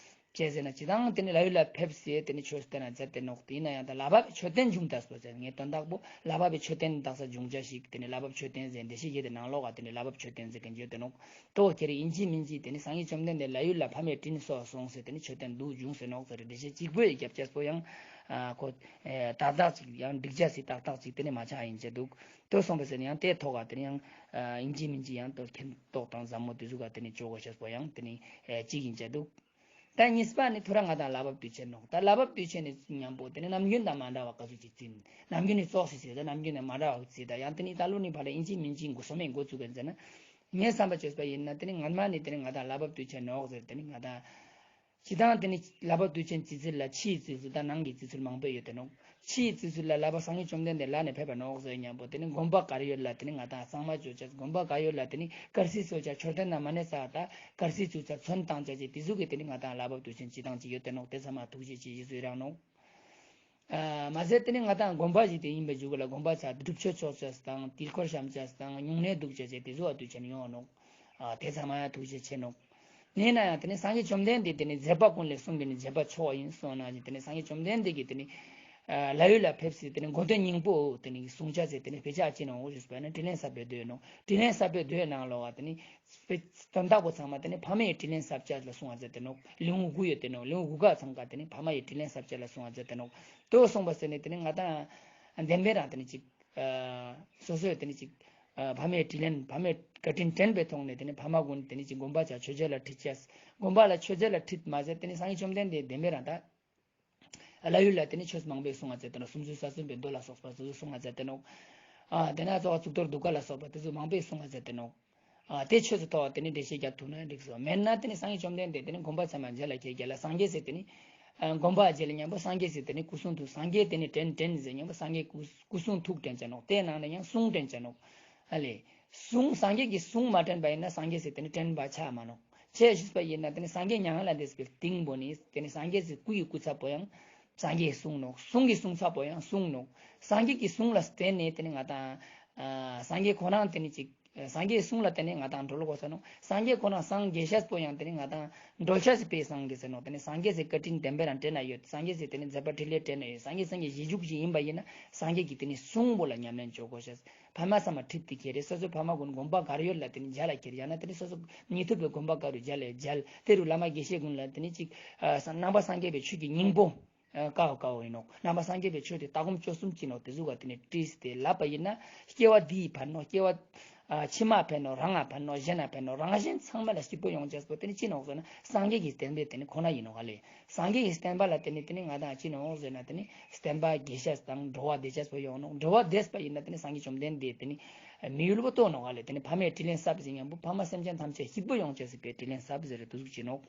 ཅི་ཟེར་ན་ཅི་དང་དེ་ནི་ལྷ་ཡུལ་ལ་ཕེབས་སེ་དེ་ནི་ཆོས་སྟན་ན་མཛད་དེ་ནོག་དེ་ཡིན་ན་ཡང་ད་ལྷ་བབས་མཆོད་རྟེན་བྱུང་ད་སོ་ཟེར་ངས་དོན་དག་པོ་ལྷ་བབས་མཆོད་རྟེན་དག་ས་བྱུང་ཆ་ཞིག་དེ་ནི་ལྷ་བབས་མཆོད་རྟེན་ཟེར་བདེ་གཤེགས་བརྒྱད་དེ་ནང་ལོགས་ཀ་དེ་ནི་ལྷ་བབས་མཆོད་རྟེན་ཟེར་མཁན་བརྗོད་དེ་ནོག་དོ་ཁྱེར་ཡིན་གཅིག་མིན་གཅིག་དེ་ནི་སངས་རྒྱས་བཅོམ་ལྡན་འདས་ལྷ་ཡུལ་ལ་ཕ་མའི་དྲིན་གསོ་སོང་སེ་དེ་ནི་མཆོད་རྟེན་འདུག་བྱུང་སེ་ནོག་ཟེར་བདེ་གཤེགས་གཅིག་པོའི་རྒྱབ་ཆེས་པོ་ཡང་ཁོ་ཏག་ཏག་ཅིག་ཡང་འགྲིག་ཆ་སི་ཏག་ཏག་ཅིག་དེ་ནི་མ་ཆགས་ཡིན་ཆ་འདུག་དོ་སོང་པ་ཟེར་ན་ཡང་དེ་ཐོག་ག་དེ་ནི་ཡང་ཡིན་གཅིག་མིན་གཅིག་ཡང་དོ་མཁྱེན་རྟོགས་དང་ཟབ་མོ་དེ་ཟུག་ག་དེ་ནི་ཅོ་གོ་ཤེས་པོ་ཡང་དེ་ནི་གཅིག་ཡིན་ཆ་འདུག་ད་གཉིས་པ་ནི་ཐོ་རངས་ང་དང་ལྷ་བབས་དུས་ཆེན་ནོག་ད་ལྷ་བབས་དུས་ཆེན་ནི་ཉམ་པོ་དེ་ནི་ནམ་རྒྱུན་དང་མ་འདྲ་བ་ག་ཟུག་ཅིག་རྩིས་ནམ་རྒྱུན་ནི་ཙོགས་སི་རྩིས་ད་ནམ་རྒྱུན་ནི་མ་འདྲ་བ་རྩིས་ད་ཡང་དེ་ནི་ད་ལོ་ནི་ཕ་ལ་ཡིན་གཅིག་མིན་གཅིག་འགོ་སོ་མེད་འགོ་བཙུགས་ག་ཟེར་ན་ངས་བསམ་པ་བཅོས་པ་ཡིན་ན་དེ་ནི་སྔན་མ་ནི་དེ་ནི་ང་དང་ལྷ་བབས་དུས་ཆེན་ནོག་ཟེར་དེ་ནི་ང་དང་ཅི་དང་དེ་ནི་ལྷ་བབས་དུས་ཆེན་རྩི་ཚུལ་ལ་ཕྱིའི་རྩི་ཚུལ་དང་ནང་གི་རྩི་ཚུལ་མང་པོ་ཡོད་དེ་ནོག་ཕྱིའི་རྩི་ཚུལ་ལ་ལྷ་བབས་སངས་རྒྱས་བཅོམ་ལྡན་འདས་ལྷ་ནས་ཕེབས་པ་ནོག་ཟེར་ཉམ་པོ་དེ་ནི་དགོན་པ་གར་ཡོད་ལ་དེ་ནི་ང་དང་གཙང་མ་བཅོ་ཆ་དགོན་པ་གར་ཡོད་ལ་དེ་ནི་དཀར་རྩི་བཅོ་ཆ་མཆོད་རྟེན་ན་མ་ནེ་ས་ད་དཀར་རྩི་བཅོ་ཆ་ཚོན་བཏང་ཆ་ཅེས་དེ་ཟུག་གི་དེ་ནི་ང་དང་ལྷ་བབས་དུས་ཆེན་ཅི་དང་ཅི་ཡོད་དེ་ནོག་དེ་ཚང་མ་ཐུགས་རྗེ་ཆེ་ཞུ་ཡི་རང་ནོག་ཨ་མ་ཟད་དེ་ནི་ང་དང་དགོན་པ་ཞིག་དེ་ཡིན་པའི་འཇུག་ལ་དགོན་པ་ཆ་སྒྲུབ་མཆོད་ཆོག་ཆ་དང་དཀྱིལ་འཁོར་བཤམས་ཆ་དང་སྨྱུང་གནས་འདུག་ཆ་ཅེས་དེ་ཟུག་བ་དུས་ཆེན་ཡོང་ནོག་ཨ་དེ་ཚང་མ་ཡང་ཐུགས་རྗེ་ཆེ་ནོག་ཡིན་ན་ཡང་དེ་ནི་སངས་རྒྱས་བཅོམ་ལྡན་འདས་དེ་ནི་མཛད་པ་ཀུན་ལས་གསུངས་པའི་ནི་མཛད་པ་མཆོག་ཡིན་གསུངས་ན་དེ་ནི་སངས་རྒྱས་བཅོམ་ལྡན་འདས་ཀྱིས་དེ་ནི་ལྷ་ཡུལ་ལ་ཕེབས་སེ་དེ་ནི་མགོ་སྟོད་སྙིང་པོ་དེ་ནི་གསུང་ཆ་ཟེར་དེ་ནི་དཔེ་ཆ་ཅི་ནང་འོ་ཞུས་པ་ནི་དྲིན་ལན་གསབ་པའི་མདོའི་ནང་དྲིན་ལན་གསབ་པའི་མདོའི་ནང་ལོགས་ལ་དེ་ནི་དཔེ་དོན་དག་པོ་ཚང་མ་དེ་ནི་ཕ་མའི་དྲིན་ལན་གསབ་ཆ་ལ་གསུང་བ་མཛད་དེ་ནོག་ལེའུ་དགུ་ཡོད་དེ་ནོག་ལེའུ་དགུ་ག་ཚང་ཀ་དེ་ནི་ཕ་མ་ཡི་དྲིན་ལན་གསབ་ཆ་ལ་གསུང་བ་མཛད་དེ་ནོག་དོ་གསུངས་པ་ཟེར་ནི་དེ་ནི་ང་དང་བདེན་པའི་རང་དེ་ནི་ཅིག་ཨ་སོ་སོའི་དེ་ནི་ཅིག་ཨ་ཕ་མའི་དྲིན་ལན་ཕ་མའི་བཀའ་དྲིན་དྲན་པའི་ཐོག་ནས་དེ་ནི་ཕ་མ་ཀུན་དེ་ནི་ཅིག་དགོན་པ་ཆ་མཆོད་མཇལ་ལ་ཁྲིད་ཅེས་དགོན་པ་ལ་མཆོད་མཇལ་ལ་ཁྲིད་མ་ཟད་དེ་ནི་སངས་རྒྱས་བཅོམ་ལྡན་འདས་བདེན་པའི་རང་ད་ལྷ་ཡུལ་ལ་དེ་ནི་ཆོས་མང་པོའི་གསུང་བ་མཛད་དེ་ནོག་སུམ་ཅུ་རྩ་གསུམ་པའི་མདོ་ལ་སོགས་པ་དེ་ཚོ་གསུང་བ་མཛད་དེ་ནོག་ཨ་དེ་ན་གཙོ་བོ་གཙུག་ཏོར་གདུལ་དཀའ་ལ་སོགས་པ་དེ་ཚོ་མང་པོའི་གསུང་བ་མཛད་དེ་ནོག་ཨ་དེ་ཆོས་སུ་ཐོག་དེ་ནི་འགྲེལ་བཤད་རྒྱབ་ཐུབ་ན་འགྲིག་སོ། མེད་ན་དེ་ནི་སངས་རྒྱས་བཅོམ་ལྡན་འདས་དེ་ནི་དགོན་པ་ཚང་མ་མཇལ་ལ་ཁྱེད་རྒྱལ་ལ་སངས་རྒྱས་ཟེར་དེ་ནི་ཨ་དགོན་པ་མཇལ་ལ་ཉམ་པོ་སངས་རྒྱས་ཟེར་དེ་ནི་སྐུ་གསུང་ཐུགས་སངས་རྒྱས་དེ་ནི་དྲན་དྲན་ཟེར་ཉམ་པོ་སངས་རྒྱས་སྐུ་སྐུ་གསུང་ཐུགས་དྲན་ཅེས་ནོག་དེ་ནང་ནས་ཡང་གསུང་དྲན་ཅེས་ནོག་ཨ་ལེ། གསུང་སངས་རྒྱས་ཀྱི་གསུང་མ་དྲན་པ་ཡིན་ན་སངས་རྒྱས་ཟེར་དེ་ནི་དྲན་པ་ཆ་མ་ནོག་ཅི་ཞུས་པ་ཡིན་ན་དེ་ནི་སངས་རྒྱས་མྱ་ངན་ལས་འདས་པའི་སྟིང་པོ་ནི་དེ་ནི་སངས་རྒྱས་ཀྱི་སྐུ་ཡི་སྐུ་ཚབ་པོ་ཡང་སངས་རྒྱས་གསུང་ནོག་གསུང་གི་གསུང་ཚབ་པོ་ཡང་གསུང་ནོག་སངས་རྒྱས་ཀྱི་གསུང་ལ་བརྟེན་ནས་དེ་ནི་ང་དང་ཨ་སངས་རྒྱས་ཁོ་རང་དེ་ནི་ཅིག་སངས་རྒྱས་གསུང་ལ་བརྟེན་ནས་ང་དང་གྲོལ་དགོས་ས་ནོག་སངས་རྒྱས་ཁོ་རང་སངས་རྒྱས་ཤེས་པོ་ཡང་དེ་ནི་ང་དང་གྲོལ་ཤེས་སི་དཔེ་སངས་རྒྱས་ཟེར་ནོག་དེ་ནི་སངས་རྒྱས་སི་བཀའ་དྲིན་བདེན་པའི་རང་དྲན་ན་ཡོད། སངས་རྒྱས་སི་དེ་ནི་མཛད་པ་འཕྲིན་ལས་དྲན་ན་ཡོད། སངས་རྒྱས་སངས་རྒྱས་རྗེས་འཇུག་ཅིག་ཡིན་པ་ཡིན་ན་སངས་རྒྱས་ཀྱི་དེ་ནི་གསུང་པོ་ལ་ཉམས་ལེན་བཅོ་དགོས་ཤེས། ཕ་མ་ཚང་མ་ཁྲིད་དེ་ཁྱེར་རེ་སོ་སོའི་ཕ་མ་ཀུན་དགོན་པ་གར་ཡོད་ལ་དེ་ནི་མཇལ་ལ་ཁྱེར་ཡང་ན་དེ་ནི་སོ་སོ་ཉེ་ཐུབ་པའི་དགོན་པ་གར་རུ་མཇལ་ལ་མཇལ། དེ་རུ་བླ་མ་དགེ་བཤེས་ཀུན་ལ་དེ་ནི་ཅིག་ཨ་ནང་པ་སངས་རྒྱས་པའི་ཆོས་ཀྱི་སྙིང་པོ་ཨ་ཀའོ་ཀའོ་ཡིན་ནོག་ནང་པ་སངས་རྒྱས་པའི་ཆོས་དེ་ལྟ་སྒོམ་སྤྱོད་གསུམ་ཅི་ནོག་དེ་ཟུག་ག་དེ་ནི་བྲིས་ཏེ་ལབ་པ་ཡིན་ན་སྐྱེ་བ་འདི་ཡི་ཕན་ནོག་སྐྱེ་བ་ཨ་ཕྱི་མ་ཕན་ནོག་རང་ང་ཕན་ནོག་གཞན་ན་ཕན་ནོག་རང་གཞན་ཚང་མ་ལ་སྐྱིད་པོ་ཡོང་ཅེས་པོ་དེ་ནི་ཅི་ནོག་ཟེར་ན་སངས་རྒྱས་ཀྱི་བསྟན་པའི་དེ་ནི་ཁོ་ན་ཡིན་ནོག་ག་ལེ། སངས་རྒྱས་ཀྱི་བསྟན་པ་ལ་བརྟེན་ནས་དེ་ནི་ང་དང་ཅི་ནོག་ཟེར་ན་དེ་ནི་བསྟན་པ་རྒྱས་ཤེས་དང་འགྲོ་བ་བདེ་ཤེས་པོ་ཡོང་ནོག་འགྲོ་བ་བདེས་པ་ཡིན་ན་དེ་ནི་སངས་རྒྱས་བཅོམ་ལྡན་འདས་དེ་ནི་མི་ཡུལ་པོ་ལྟོས་ནོག་ག་ལེ། དེ་ནི་ཕ་མའི་དྲིན་ལན་གསབ་ཟེར་ཉམ་པོ་ཕ་མ་སེམས་ཅན་ཐམས་ཅད་སྐྱིད་པོ་ཡོང་ཅེས་སི་དཔེ་དྲིན་ལན་གསབ་ཟེར་རེ་དུ་ཟུག་ཅི་ནོག